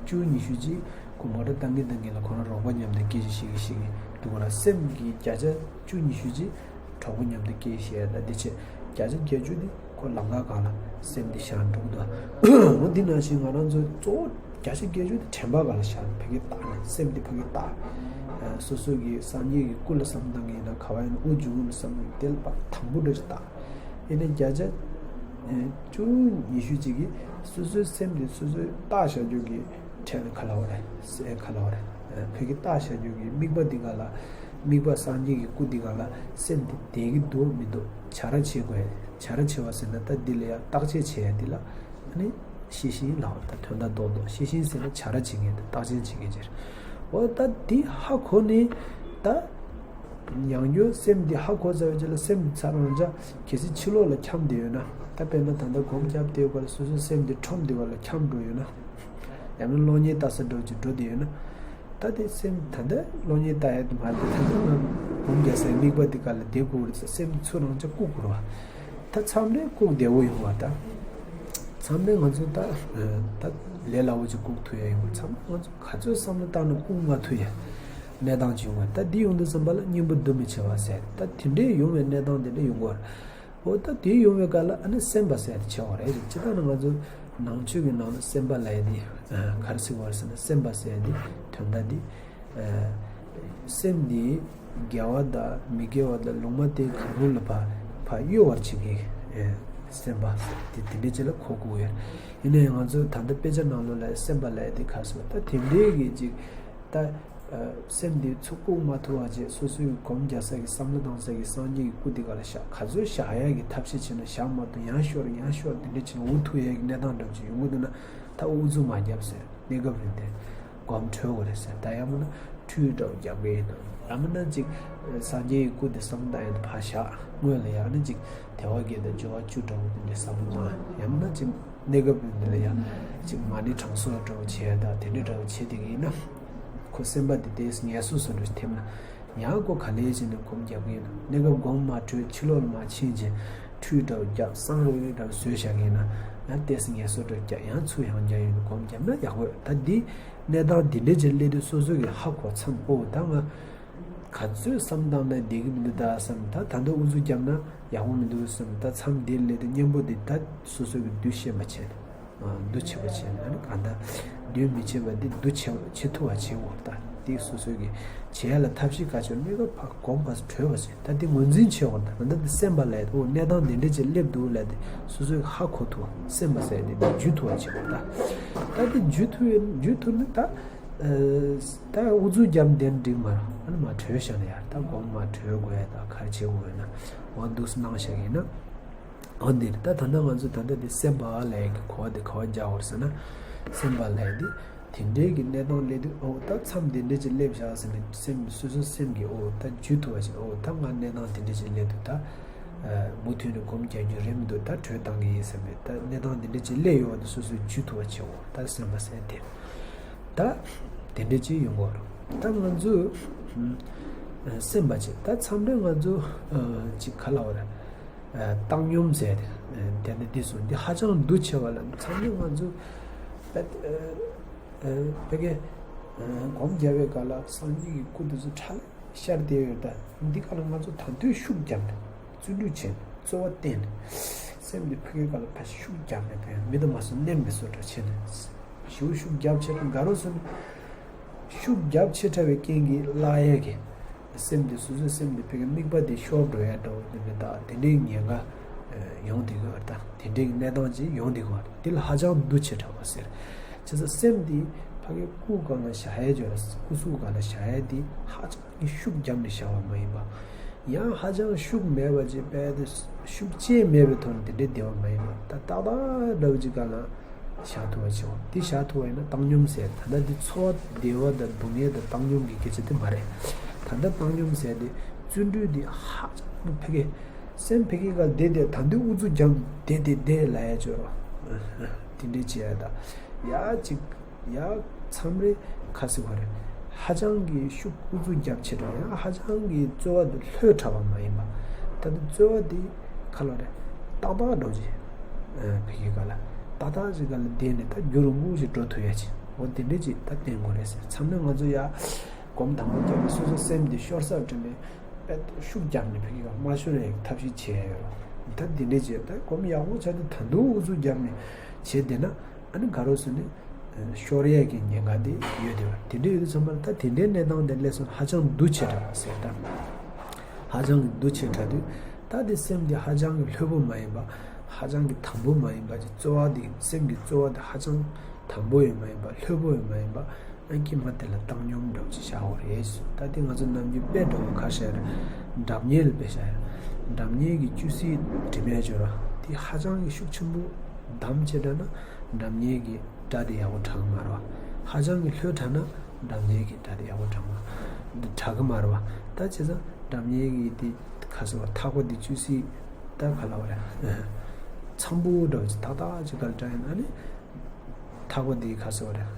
བཅུ་ཉི་ཤུ་ཅིག་ཁོ་མོ་ཊ་བཏང་གིན་བཏང་གིན་ལ་ཁོ་རང་རོགས་པ་མཉམ་དུ་སྐད་ཆ་བཤད་གིན་བཤད་གིན་འདུག་ག་ར། སེམས་ཀྱི་བརྒྱ་ཆ་བཅུ་ཉི་ཤུ་ཅིག་གྲོགས་པོ་མཉམ་དུ་སྐད་བཤད་ཡ་ད་འདི་བྱས། བརྒྱ་ཆ་བརྒྱད་ཅུ་འདི་ཁོ་ལམ་ཁ་སྒང་ལ་སེམས་འདི་བཞག་འགྲོ་གི་འདུག་འོ་འདི་ནང་བཞིན་ང་རང་ཚོ་གཙོ་བོ་བརྒྱ་ཆ་བརྒྱད་ཅུ་འདི་དྲན་པ་སྒང་ལ་བཞག་ནས་ཕ་གི་བལྟ་ནས་སེམས་འདི་ཕ་གི་བལྟ། སོ་སོ་གི་སངས་རྒྱས་ཀྱི་སྐུ་ལ་བསམ་བཏང་གི་ཡིན་ན། ག་བ་ཡིན་ན་དབུ་འཇུག་གུ་ལ་བསམ་བཏང་གི་དེ་ལ་ཕར་དམ་པོ་འདྲ་ཞིག་བལྟ། ཡིན་ན་བརྒྱ་ཆ་བཅུ་ཉི་ཤུ་ཅིག་གིས་སོ་སོའི་སེམས་འདི་སོ་སོས་བལྟ་བཞག་རྒྱུ་གི་ཁྲལ་ག་ལ་བ་རེད། སེ་ག་ལ་བ་རེད། ཕ་གི་བལྟ་བཞག་རྒྱུ་གི་དམིགས་པ་འདི་སྒང་ལ། དམིགས་པ་སངས་རྒྱས་ཀྱི་སྐུ་འདི་སྒང་ལ་སེམས་འདི་བསྡད་ཀྱི་འདུག་མི་འདུག་བྱ་ར་བྱེད་དགོས། བྱ་ར་བྱེད་པ་ཟེར་ན་ད་འདི་ལ་ཡ་བརྟག་དཔྱད་བྱེད་ཡ་འདི་ལ་ཨ་ནི་ཤེས་བཞིན་ལབ་པ། ད་དོན་དག་རྡོག་རྡོག་ཤེས་བཞིན་ཟེར་ན་བྱ་ར་བྱེད་མཁན་དང་བརྟག་དཔྱད་བྱེད་མཁན་ཅིག་རེད། འོ་ད་འདི་ཧ་གོ་ནས་ད་ཡང་བསྐྱར་སེམས་འདི་ཧ་གོ་ཚར་བའི་རྗེས་ལ་སེམས་འདི་ཚ་རང་ཅག་གལ་སྲིད་ཕྱི་ལོགས་ལ་འཁྱམས་བསྡད་ཡོད་ན། ད་དཔེར་ན་ད་ལྟ་སྒོམ་རྒྱབ་བསྡད་ཡོད་པ་ལ་སོ་སོའི་སེམས་འདི་ཁྲོམ་འདི་བ་ལ་འཁྱམས་འགྲོ་ཡོད་ན། ཡང་ན་གློག་བརྙན་ལྟ་ས་འདྲ་བོ་ཅིག་འགྲོ་བསྡད་ཡོད་ན། ད་དེ་སེམས་ད་ལྟ་གློག་བརྙན་ལྟ་ཡ་དེ་མ་རེད། ད་ལྟ་ང་སྒོམ་རྒྱག་སའི་དམིགས་པ་འདི་ག་ལ་བསྡད་དགོས་རེད་ཟེར་སེམས་ཚུར་རང་ཅག་བཀུག་དགོས་རེད་བ། ད་མཚམས་རེ་བཀུག་བདེ་བོ་ཡོང་བ་ད། མཚམས་རེ་ང་ཚོ་ད་ད་ལས་སླ་བོ་ཅིག་བཀུག་ཐུབ་ཡ་ཡོང་བ། མཚམས་རེ་ང་ཚོ་ག་ཚོད་བསམ་བློ་བཏང་ན་བཀུག་མ་ཐུབ་ཡ་གནས་སྟངས་ཅིག་ཡོང་བ། ད་འདི་ཡོང་དུས་ཙམ་པ་ལ་གཉེན་པོ་འདུ་མི་བྱེད་པ་ཟེར། ད་དེ་འདྲའི་ཡོང་བའི་གནས་སྟངས་དེ་འདྲ་ཡོང་གི་ཡོད་རེད། འོ་ད་དེ་ཡོང་བའི་སྐབས་ལ་ཨ་ནི་སེམས་པ་ཟེར་ཡ་དེ་བྱེད་དགོས་རེད། སྤྱིར་བཏང་ནི་ང་ཚོ་ནང་ཆོས་ཀྱི་ནང་ལ་སེམས་པ་ལབ་ཡ་དེ་ག་རེ་ཟེར་དགོས་རེད་ཟེར་ན། སེམས་པ་ཟེར་ཡ་དེ་དོན་དག་དེ་སེམས་དེ་དགེ་བ་དང་མི་དགེ་བ་དང་ལུང་མ་བསྟན་གང་རུང་ལ་ཕར་ཕར་གཡོ་བར་བྱེད་མཁན་སེམས་པ་དེ་དེ་འདྲ་ཅིག་ལ་གོ་དགོས་ཡོད། ཡིན་ན་ཡང་ང་ཚོ་ད་ལྟ་དཔེ་ཆ་ནང་ལོགས་ལ་སེམས་པ་ལབ་ཡ་དེ་ག་རེ་ཟེར་དགོས། ད་དེ་འདྲའི་གི་ཅིག་ད། སེམས་འདི་ཚུར་བཀུག་མ་ཐུབ་པ་བྱས། སོ་སོའི་སྒོམ་རྒྱག་ས་གི་བསམ་བློ་བཏང་ས་གི་སངས་རྒྱས་ཀྱི་སྐུ་འདི་ག་ལ་བཞག་ག་ཚོད་བཞག་ཡག་གི་ཐབས་ཤེས་བྱས་ན་བཞག་མ་ཐུབ། ཡང་ཤོར་ཡང་ཤོར་འདི་འདྲ་བྱས་ན་འུ་ཐུག་ཡག་གི་གནས་སྟངས་འདྲ་བོ་ཅིག་ཡོང་གི་འདུག་ན། ད་ཨུ་ཚུགས་མ་རྒྱབ་ཟེར། གནས་སྐབས་རིང་དེ་སྒོམ་གྲོལ་དགོས་རེད་ཟེར། ད་ཡང་མིན་ན་ཁྲུས་འདྲ་བོ་རྒྱབ་གི་ཡིན་ན། ཡང་མིན་ན་ཅིག་སངས་རྒྱས་ཀྱི་སྐུ་འདི་བསམ་བློ་བཏང་ཡག་འདི་ཕར་བཞག་སྔོན་ལ་ཡང་ན་ཅིག་དལ་བ་བརྒྱད་དང་འབྱོར་བ་བཅུ་འདྲ་བོ་འདི་འདྲ་བསམ་བློ་བཏང་། ཡང་མིན་ན་ཅིག་གནས་སྐབས་འདི་ལ་ཡང་ཅིག་མ་ཎི་གྲངས་གསོག་འདྲ་བོ་བྱས་དང་དེ་འདྲ་འདྲ་བོ་བྱས་བསྡད་ཀྱི་ཡིན་ན། ཁོ་སེམས་པ་འདི་ཏོག་ཙམ་ངལ་གསོ་བཟོ་འདྲ་ཐེབས་ན། ཡང་ཁོ་ག་ལེ་བྱས་ནས་སྒོམ་རྒྱག་གི་ཡིན་ན། གནས་སྐབས་སྒོམ་མ་གྲོལ་ཕྱི་ལོགས་ལ་མར་ཕྱིན་བྱས་ཁྲུས་འདྲ་བོ་རྒྱབ་བསང་རུབ་རུབ་འདྲ་བོ་བཟོས་བཞག་གི་ཡིན་ན། ཡང་ཏོག་ཙམ་ངལ་གསོ་འདྲ་བོ་རྒྱག་ཡང་ཚུར་ཡང་བསྐྱར་ཡོང་ནས་སྒོམ་བརྒྱབ་ན་ཡག་པོ་ཡོད། ད་འདི་གནས་སྟངས་འདི་འདྲ་ཅིག་སླེབས་དུས་སོ་སོ་གིས་ཧ་གོ་མཚམས། ཨོ་ད་ང་ག་ཚོད་བསམ་བཏང་ན་བསྡད་ཀྱི་མི་འདུག་ད་བསམ། ད་ད་ལྟ་ཨུ་ཚུགས་བརྒྱབ་ན་ཡག་པོ་མི་འདུག་བསམ། ད་མཚམས་འདིར་སླེབས་དུས་གཉེན་པོ་འདི་ད་སོ་སོ་གི་འདུ་ཤེས་མ་བྱས་ནས། འདུ་བྱེད་པ་བྱས་ན་ནི་གང་ལྟར་འདུས་མི་བྱེད་པ་འདི་འདུ་བྱེད་བྱེད་ཐུབ་པ་བྱེད་འོ་ད་འདི་སོ་སོ་གི་བྱེད་ཡ་ལ་ཐབས་ཤེས་ག་ཆོད་གནས་སྐབས་ཕར་གོམ་ཕར་བྲོས་པ་བྱེད་ད་འདི་ངོས་འཛིན་བྱེད་འོ་ད་གང་ལྟར་འདི་སེམས་པ་ལས་འོ་གནས་སྟངས་འདི་འདྲ་ཅིག་སླེབས་འདུག་ལས་འདི་སོ་སོས་ཧ་གོ་ཐུབ་པ་སེམས་པ་ཟེར་འདི་འདི་འཇུ་ཐུབ་པ་བྱེད་འོ་ད་ད་འདི་འཇུ་ཐུབ་ཡ་འཇུ་ཐུབ་ན་ད་ད་ཨུ་ཚུགས་རྒྱབ་འདི་འགྲིག་མ་རེད་ཨ་ནི་མ་བྲོས་བཞག་ན་ཡ་ད་གོམ་མ་བྲོས་དགོས་ཡ་ད་ག་རེ་བྱེད་དགོས་ཡ་ན་འོ་འདུག་སྣང་བཞག་ཡིན་ན། འོ་འདིར་ད་ད་ལྟ་ང་ཚོ་ད་ལྟ་འདི་སེམས་པ་ལས་ཀྱི་གོ་བ་འདི་ག་བ་རྒྱག་བར་ཟེར་ན། སེམས་པ་ལས་འདི་དེ་འདྲའི་གི་གནས་སྟངས་སླེབས་དུས་འོ་ད་མཚམས་འདི་འདྲའི་ཅིག་སླེབས་བཞག་ཟེར་ནས་སེམས་སོ་སོ་སེམས་ཀྱི་འོ་ད་འཇུ་ཐུབ་པ་ཞིག་འོ་ད་ང་གནས་སྟངས་དེ་འདྲའི་ཅིག་སླེབས་དུས་ད་མུ་མཐུད་ནས་སྒོམ་རྒྱག་རྒྱུ་རེད་མི་འདུག་ད་བྲོས་བཏང་གི་ཡིན་ཟེར་མས་ད་གནས་སྟངས་འདི་འདྲའི་ཅིག་སླེབས་ཡོང་བ་འདི་སོ་སོས་འཇུ་ཐུབ་པ་བྱེད་འོ་ད་སེམས་པ་ཟེར་དེ་ད་དེ་འདྲའི་ཅིག་ཡོང་གི་རེད་ད་ང་ཚོ་སེམས་པ་ཅིག་ད་མཚམས་རེ་ང་ཚོ་ཅིག་ག་ལ་བ་རེད། བཏང་སྙོམས་ཟེར་ཏེ་དེ་ནི་འདི་སོ་འདི་ཧ་ཅང་འདུ་ཆེ་བ་ལ་མཚམས་ནི་ང་ཚོ་བེ་གེ་སྒོམ་རྒྱབ་པའི་སྐབས་ལ་སངས་རྒྱས་ཀྱི་སྐུ་དེ་ཚོ་ཁྲ་ལ་ཤར་བསྡད་ཡོད་ད་འདི་ག་ལ་ང་ཚོ་ད་དུང་ཤུགས་བརྒྱབ་ནས་བརྩོན་འགྲུས་བྱས་ནས་རྩོལ་བ་བསྟེན་ནས་སེམས་འདི་ཕ་གི་ག་ལ་ཕ་ཤུགས་བརྒྱབ་ནས་བེ་མི་དུ་མ་སོ་ནེམ་མི་སོ་འདྲ་བྱས་ནས་ཞུ་ཤུགས་རྒྱབ་ཆེ་ན་དགའ་རོགས་སོ་ནས། ཤུགས་རྒྱབ་ཆེ་དྲགས་པའི་རྐྱེན་གྱིས་བརླག་ཡས་ཀྱི་སེམས་དེ་སོ་སོའི་སེམས་དེ་ཕ་གི་དམིགས་པ་དེ་ཤོར་འགྲོ་ཡས་འདྲ་བོ་དེ་འདྲ་དང་དེ་འདྲའི་ཉེན་ཁ་ཡོང་བསྡད་ཀྱི་ཡོད་རེད་ད་དེ་འདྲའི་གནས་སྟངས་ཅིག་ཡོང་བསྡད་ཀྱི་ཡོད་རེད་འདི་ལ་ཧ་ཅང་འདུ་ཆེ་དྲགས་པ་ཟེར་བྱས་ཙང་སེམས་དེ་ཕ་གི་སྐུ་སྒང་ལ་བཞག་ཡས་ཅིག་ཡོད་རེད་སྐུ་གཟུགས་སྒང་ལ་བཞག་ཡས་དེ་ཧ་ཅང་གི་ཤུགས་བརྒྱབ་ནས་བཞག་པ་མ་ཡིན་པ་ཡང་ཧ་ཅང་ཤུགས་མེད་པ་ཅིག་དཔེ་དེ་ཤུགས་ཆེ་མེད་པའི་ཐོག་ནས་དེ་འདྲའི་བདེ་བ་མ་ཡིན་པ་ད་ཏག་ཏག་འདྲ་བོ་ཅིག་སྒང་ལ། བཞག་ཐུབ་པ་བྱེད་འོ། འདི་བཞག་ཐུབ་པ་ཡིན་ན་བཏང་སྙོམས་ཟེར་ད་ལྟ་འདི་ཚོར་བ་བདེ་བ་དང་སྡུག་བསྔལ་དང་བཏང་སྙོམས་ཀྱི་སྐད་ཆ་དེ་མ་རེད། ད་ལྟ་བཏང་སྙོམས་ཟེར་དེ་བརྩོན་འགྲུས་འདི་ཧ་ཅང་ཕ་གི་སེམས་ཕ་གི་ག་བདེ་བདེ་ད་འདི་ཨུ་ཚུགས་རྒྱབ་བདེ་བདེ་བདེ་ལ་ཡ་སྦྱོར་བ་དེ་འདྲའི་བྱེད་ཡ་ད་ཡ་གཅིག་ཡ་མཚམས་རེ་ཁ་སི་བ་རེད་ཧ་ཅང་གི་ཤུགས་ཨུ་ཚུགས་རྒྱབ་ཆེ་དྲགས་ཡ་ཧ་ཅང་གི་རྩོལ་བ་འདི་ལྷོད་དྲགས་པ་མ་ཡིན་པ་ད་འདི་རྩོལ་བ་འདི་ཁ་ལོ་རེད་ཏག་ཏག་འགྲོ་ཅིག་ཕ་གི་ག་ལ་ཏག་ཏག་ཅིག་ག་ལ་བསྡད་ནས་ད་རྒྱུ་རུ་མུག་ཅིག་འགྲོ་ཐུབ་ཡ་ཅིག་འོ་དེ་འདྲས་ཅིག་ད་བསྟན་དགོས་རེད་ཟེར་མཚམས་ནས་ང་ཚོ་ཡ་སྒོམ་དང་པོ་རྒྱབ་ནས་སོ་སོ་སེམས་འདི་ཤོར་ས་དྲན་ནས་དཔེ་ཤུགས་རྒྱབ་ནས་ཕ་གི་ག་མ་ཤོར་ཡ་ཐབས་ཤེས་བྱེད་ཡ་ཡོད་རོགས་ད་དེ་འདྲས་ཅིག་ད་སྒོམ་ཡག་པོ་བྱ་དེ་ད་དུང་ཨུ་ཚུགས་རྒྱབ་ནས་བྱེད་བསྡད་ན་ཨ་ནི་ག་རོ་སོ་ནས་ཤོར་ཡས་ཀྱི་ཉེན་ཁ་དེ་ཡོད་དེ་བ་དེ་འདྲས་ཡོད་དུས་ཚང་མ་ད་དེ་འདྲའི་གནས་སྟངས་དེ་སླེབས་སོང་ཧ་ཅང་འདུ་ཆེ་དྲགས་ཟེར་ད་ཧ་ཅང་གི་འདུ་ཆེ་དྲགས་དུས་ད་དེ་སེམས་དེ་ཧ་ཅང་གི་ལྷོད་པོ་མ་ཡིན་པ་ཧ་ཅང་གི་དམ་པོ་མ་ཡིན་པ་ཅིག་རྩོལ་བ་དེ་སེམས་ཀྱི་རྩོལ་བ་དེ་ཧ་ཅང་དམ་པོ་ཡང་མ་ཡིན་པ་ལྷོད་པོ་ཡང་མ་ཡིན་པ་ཨ་ཀྱི་མ་དེ་ལ་བཏང་སྙོམས་འདྲ་བོ་ཅིག་བཞག་པ་རེད་ད་དེ་ང་ཚོ་ནམ་རྒྱུན་དཔེ་འདྲ་བོ་ཁ་བཤད་རེད་སྒྲ་སྙན་ལ་དཔེ་བཤད་རེད་སྒྲ་སྙན་གྱི་བཅུད་སྲིད་དྲི་མས་སྦྱོར་བ་དེ་ཧ་ཅང་གི་ཤུགས་ཆེན་པོ་བསྡམས་བྱས་འདྲ་ན། སྒྲ་སྙན་གྱི་སྒྲ་དེ་ཡག་པོ་གྲགས་ཀྱི་མ་རེད་བ། ཧ་ཅང་གི་ལྷོད་དྲགས་ན་སྒྲ་སྙན་གྱི་སྒྲ་དེ་ཡག་པོ་གྲགས་མ་གྲགས་ཀྱི་མ་རེད་བ། ད་བྱས་ཙང་སྒྲ་སྙན་གྱི་དེ་ཁ་སོ་བ་ཐག་པ་དེ་བཅུད་སྲིད་ད་ག་ལ་བ་རེད། འཚམ་པོ་འདྲ་བ་ཅིག་ཏག་ཏག་ཅིག་ག་ལ་འདྲ་ཡིན་ན་ནི་ཐག་པ་དེ་ཁ་སོ་བ་རེད།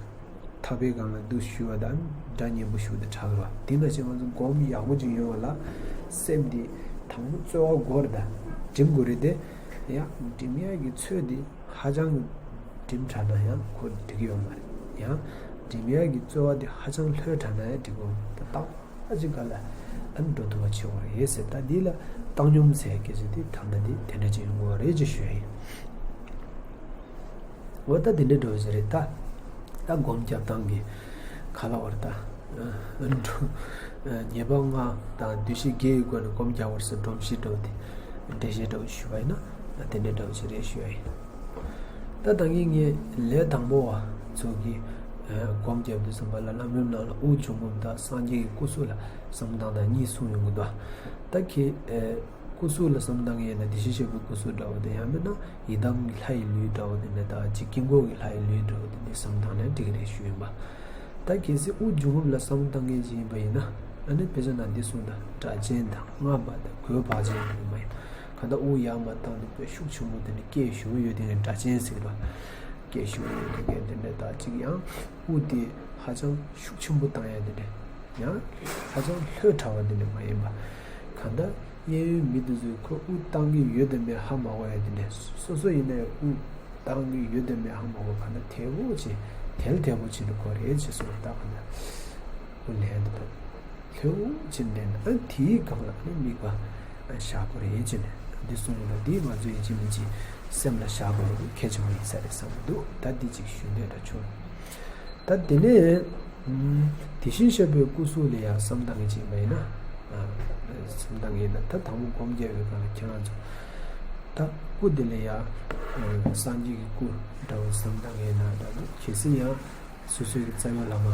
ཐག་པའི་སྒང་ལ་འདུག་ཞུ་བ་དང་སྒྲ་སྙན་པོ་ཞུ་བ་དེ་གྲགས་རེད་བ། དེ་ན་བྱས་ང་ཚོ་སྒོམ་ཡག་པོ་ཅིག་ཡོང་བ་ལ་སེམས་དེ་དང་པོ་རྩོལ་བ་དགོས་རེད་ད་འགྲིམ་དགོས་རེད་དེ་ཡང་འགྲིམ་ཡག་གི་ཚོད་དེ། ཧ་ཅང་གི་འགྲིམ་དྲགས་ན་ཡང་ཁོ་འགྲིག་གི་ཡོད་མ་རེད། ཡང་འགྲིམ་ཡག་གི་རྩོལ་བ་དེ་ཧ་ཅང་ལྷོད་དྲགས་ན་ཡང་འགྲིག་གི་ཡོད་མ་རེད། ད་ཏག་ཏག་ཅིག་ག་ལ་ཨ་ནི་འགྲོ་ཐུབ་པ་བྱེད་དགོས་རེད་ཟེར། ད་འདི་ལ་བཏང་སྙོམས་ཟེར་སྐད་ཆ་དེ་ད་ལྟ་དེ་དེ་འདྲ་ཅིག་ཡོང་གི་ཡོད་རེད་ཅེས་ཞུ་ཡ་ཡིན། འོ་ད་དེ་འདྲ་འགྲོ་བཞིན་རེད་ད། ད་སྒོམ་རྒྱབ་སྟངས་ཀྱི་ག་ལ་བར་ད། ཉེས་པ་ལྔ་དང་འདུ་ཤེས་བརྒྱད་ཀྱི་སྒོ་ནས་སྒོམ་རྒྱག་པར་སེམས་སྒྲོམ་གཞི་འགྲོ་དེ། འགྲེལ་བཤད་འདྲ་བོ་ཞུས་པ་ཡིན་ན་དེ་འདྲའི་འདྲ་བོ་ཞིག་རེད་ཞུ་ཡ་ཡིན། ད་ད་གིན་ངས་ལས་དང་པོ་བ་ཚོ་གི་སྒོམ་རྒྱབ་དུས་ཙམ་པ་ལ་ལམ་རིམ་ནང་ལ་དབུགས་འབྱུང་རྔུབ་དང་སངས་རྒྱས་ཀྱི་སྐུ་གཟུགས་ལ་བསམ་བློ་བཏང་སྟངས་གཉིས་གསུངས་ཡོང་གི་འདུག་ད་ཁྱེད་སྐུ་གཟུགས་ལ་བསམ་བློ་བཏང་མཁན་ཡིན་ན་བདེ་གཤེགས་ཤོག་གུའི་སྐུ་གཟུགས་འདྲ་བོ་དེ་ཡང་མིན་ན་ཡི་དམ་གྱི་ལྷ་ཡི་ལུས་འདྲ་བོ་དེ་འདྲ་དང་ཅིག་དཀྱིལ་འཁོར་གྱི་ལྷ་ཡི་ལུས་འདྲ་བོ་དེ་འདྲ་བསམ་བློ་བཏང་ན་འགྲིག་གི་རེད་ཞུ་ཡིན་པ། ད་གལ་སྲིད་དབུགས་འབྱུང་རྔུབ་ལ་བསམ་བློ་བཏང་མཁན་ཅིག་ཡིན་པ་ཡིན་ན་ཨ་ནི་དཔེ་ཆ་ནང་འདི་གསུངས་དང་སྒྲ་གཅན་དང་རྔམ་པ་དང་གོས་བག་ཅན་དེ་འདྲ་མ་ཡིན། གང་ལྟར་དབུགས་ཡར་མར་བཏང་དུས་དཔེ་ཤུགས་ཆེན་པོ་དེ་འདྲ་སྐད་ཞུ་གི་ཡོད་དེ་ནས་སྒྲ་གཅན་ཟེར་གི་རེད། སྐད་ཞུ་གི་ཡོད་དེ་གས་དེ་འདྲ་དང་ཅིག་ཡང་དབུགས་དེ་ཧ་ཅང་ཤུགས་ཆེན་པོ་བཏང་ཡ་དེ་འདྲ་ཡང་ཧ་ཅང་ལྷོད་དྲགས་པ་དེ་འདྲ་མ་ཡིན་པ། གང་ལྟར། གཡས་གཡོན་མི་དེ་ཚོས་ཁོ་དབུགས་བཏང་གི་ཡོད་དམ་མེད་ཧ་མ་གོ་ཡ་དེ་འདྲ། སོ་སོ་ཡིན་ནའི་དབུགས་བཏང་གི་ཡོད་དམ་མེད་ཧ་མ་གོ་ག་ན་དལ་བོ་བྱེད་དལ་དལ་བོ་བྱེད་དུ་གོ་རེད་ཅེས་སོ་ད་ག་ན་དབུགས་ལེན་དུ་དལ་བོ་བྱེད་འདྲ་ན་ཨ་དེའི་སྒང་ལ་ནི་དམིགས་པ་བཞག་གོ་རེད་ཅེས་ནས་འདི་གསུངས་ཡོད་ལ་འདིས་ང་ཚོ་ཡིན་གཅིག་མིན་གཅིག་ སེམས་ལ་བཞག་དགོས་ཡག་གལ་ཆེན་པོ་ཡིན་ས་རེད་བསམ་གྱི་འདུག་ད་འདི་གཅིག་ཞུ་འདོད་འདྲ་བྱུང་། ད་དེ་ནས་དེ་བཞིན་གཤེགས་པའི་སྐུ་གཟུགས་ལ་ཡང་བསམ་བཏང་གི་བྱས་པ་ཡིན་ན། བསམ་བཏང་གི་ཡིན་ན་ད་དང་པོ་སྒོམ་རྒྱག་པའི་སྒང་ལ་ཁྱེད་རང་ཚོ་ད་སྐུ་དེ་ལ་ཡང་སངས་རྒྱས་ཀྱི་སྐུ་འདྲ་བོ་བསམ་བཏང་གི་ཡིན་ན་འདྲ་འདུག་གལ་སྲིད་ཡང་སོ་སོའི་རྩ་བའི་བླ་མ་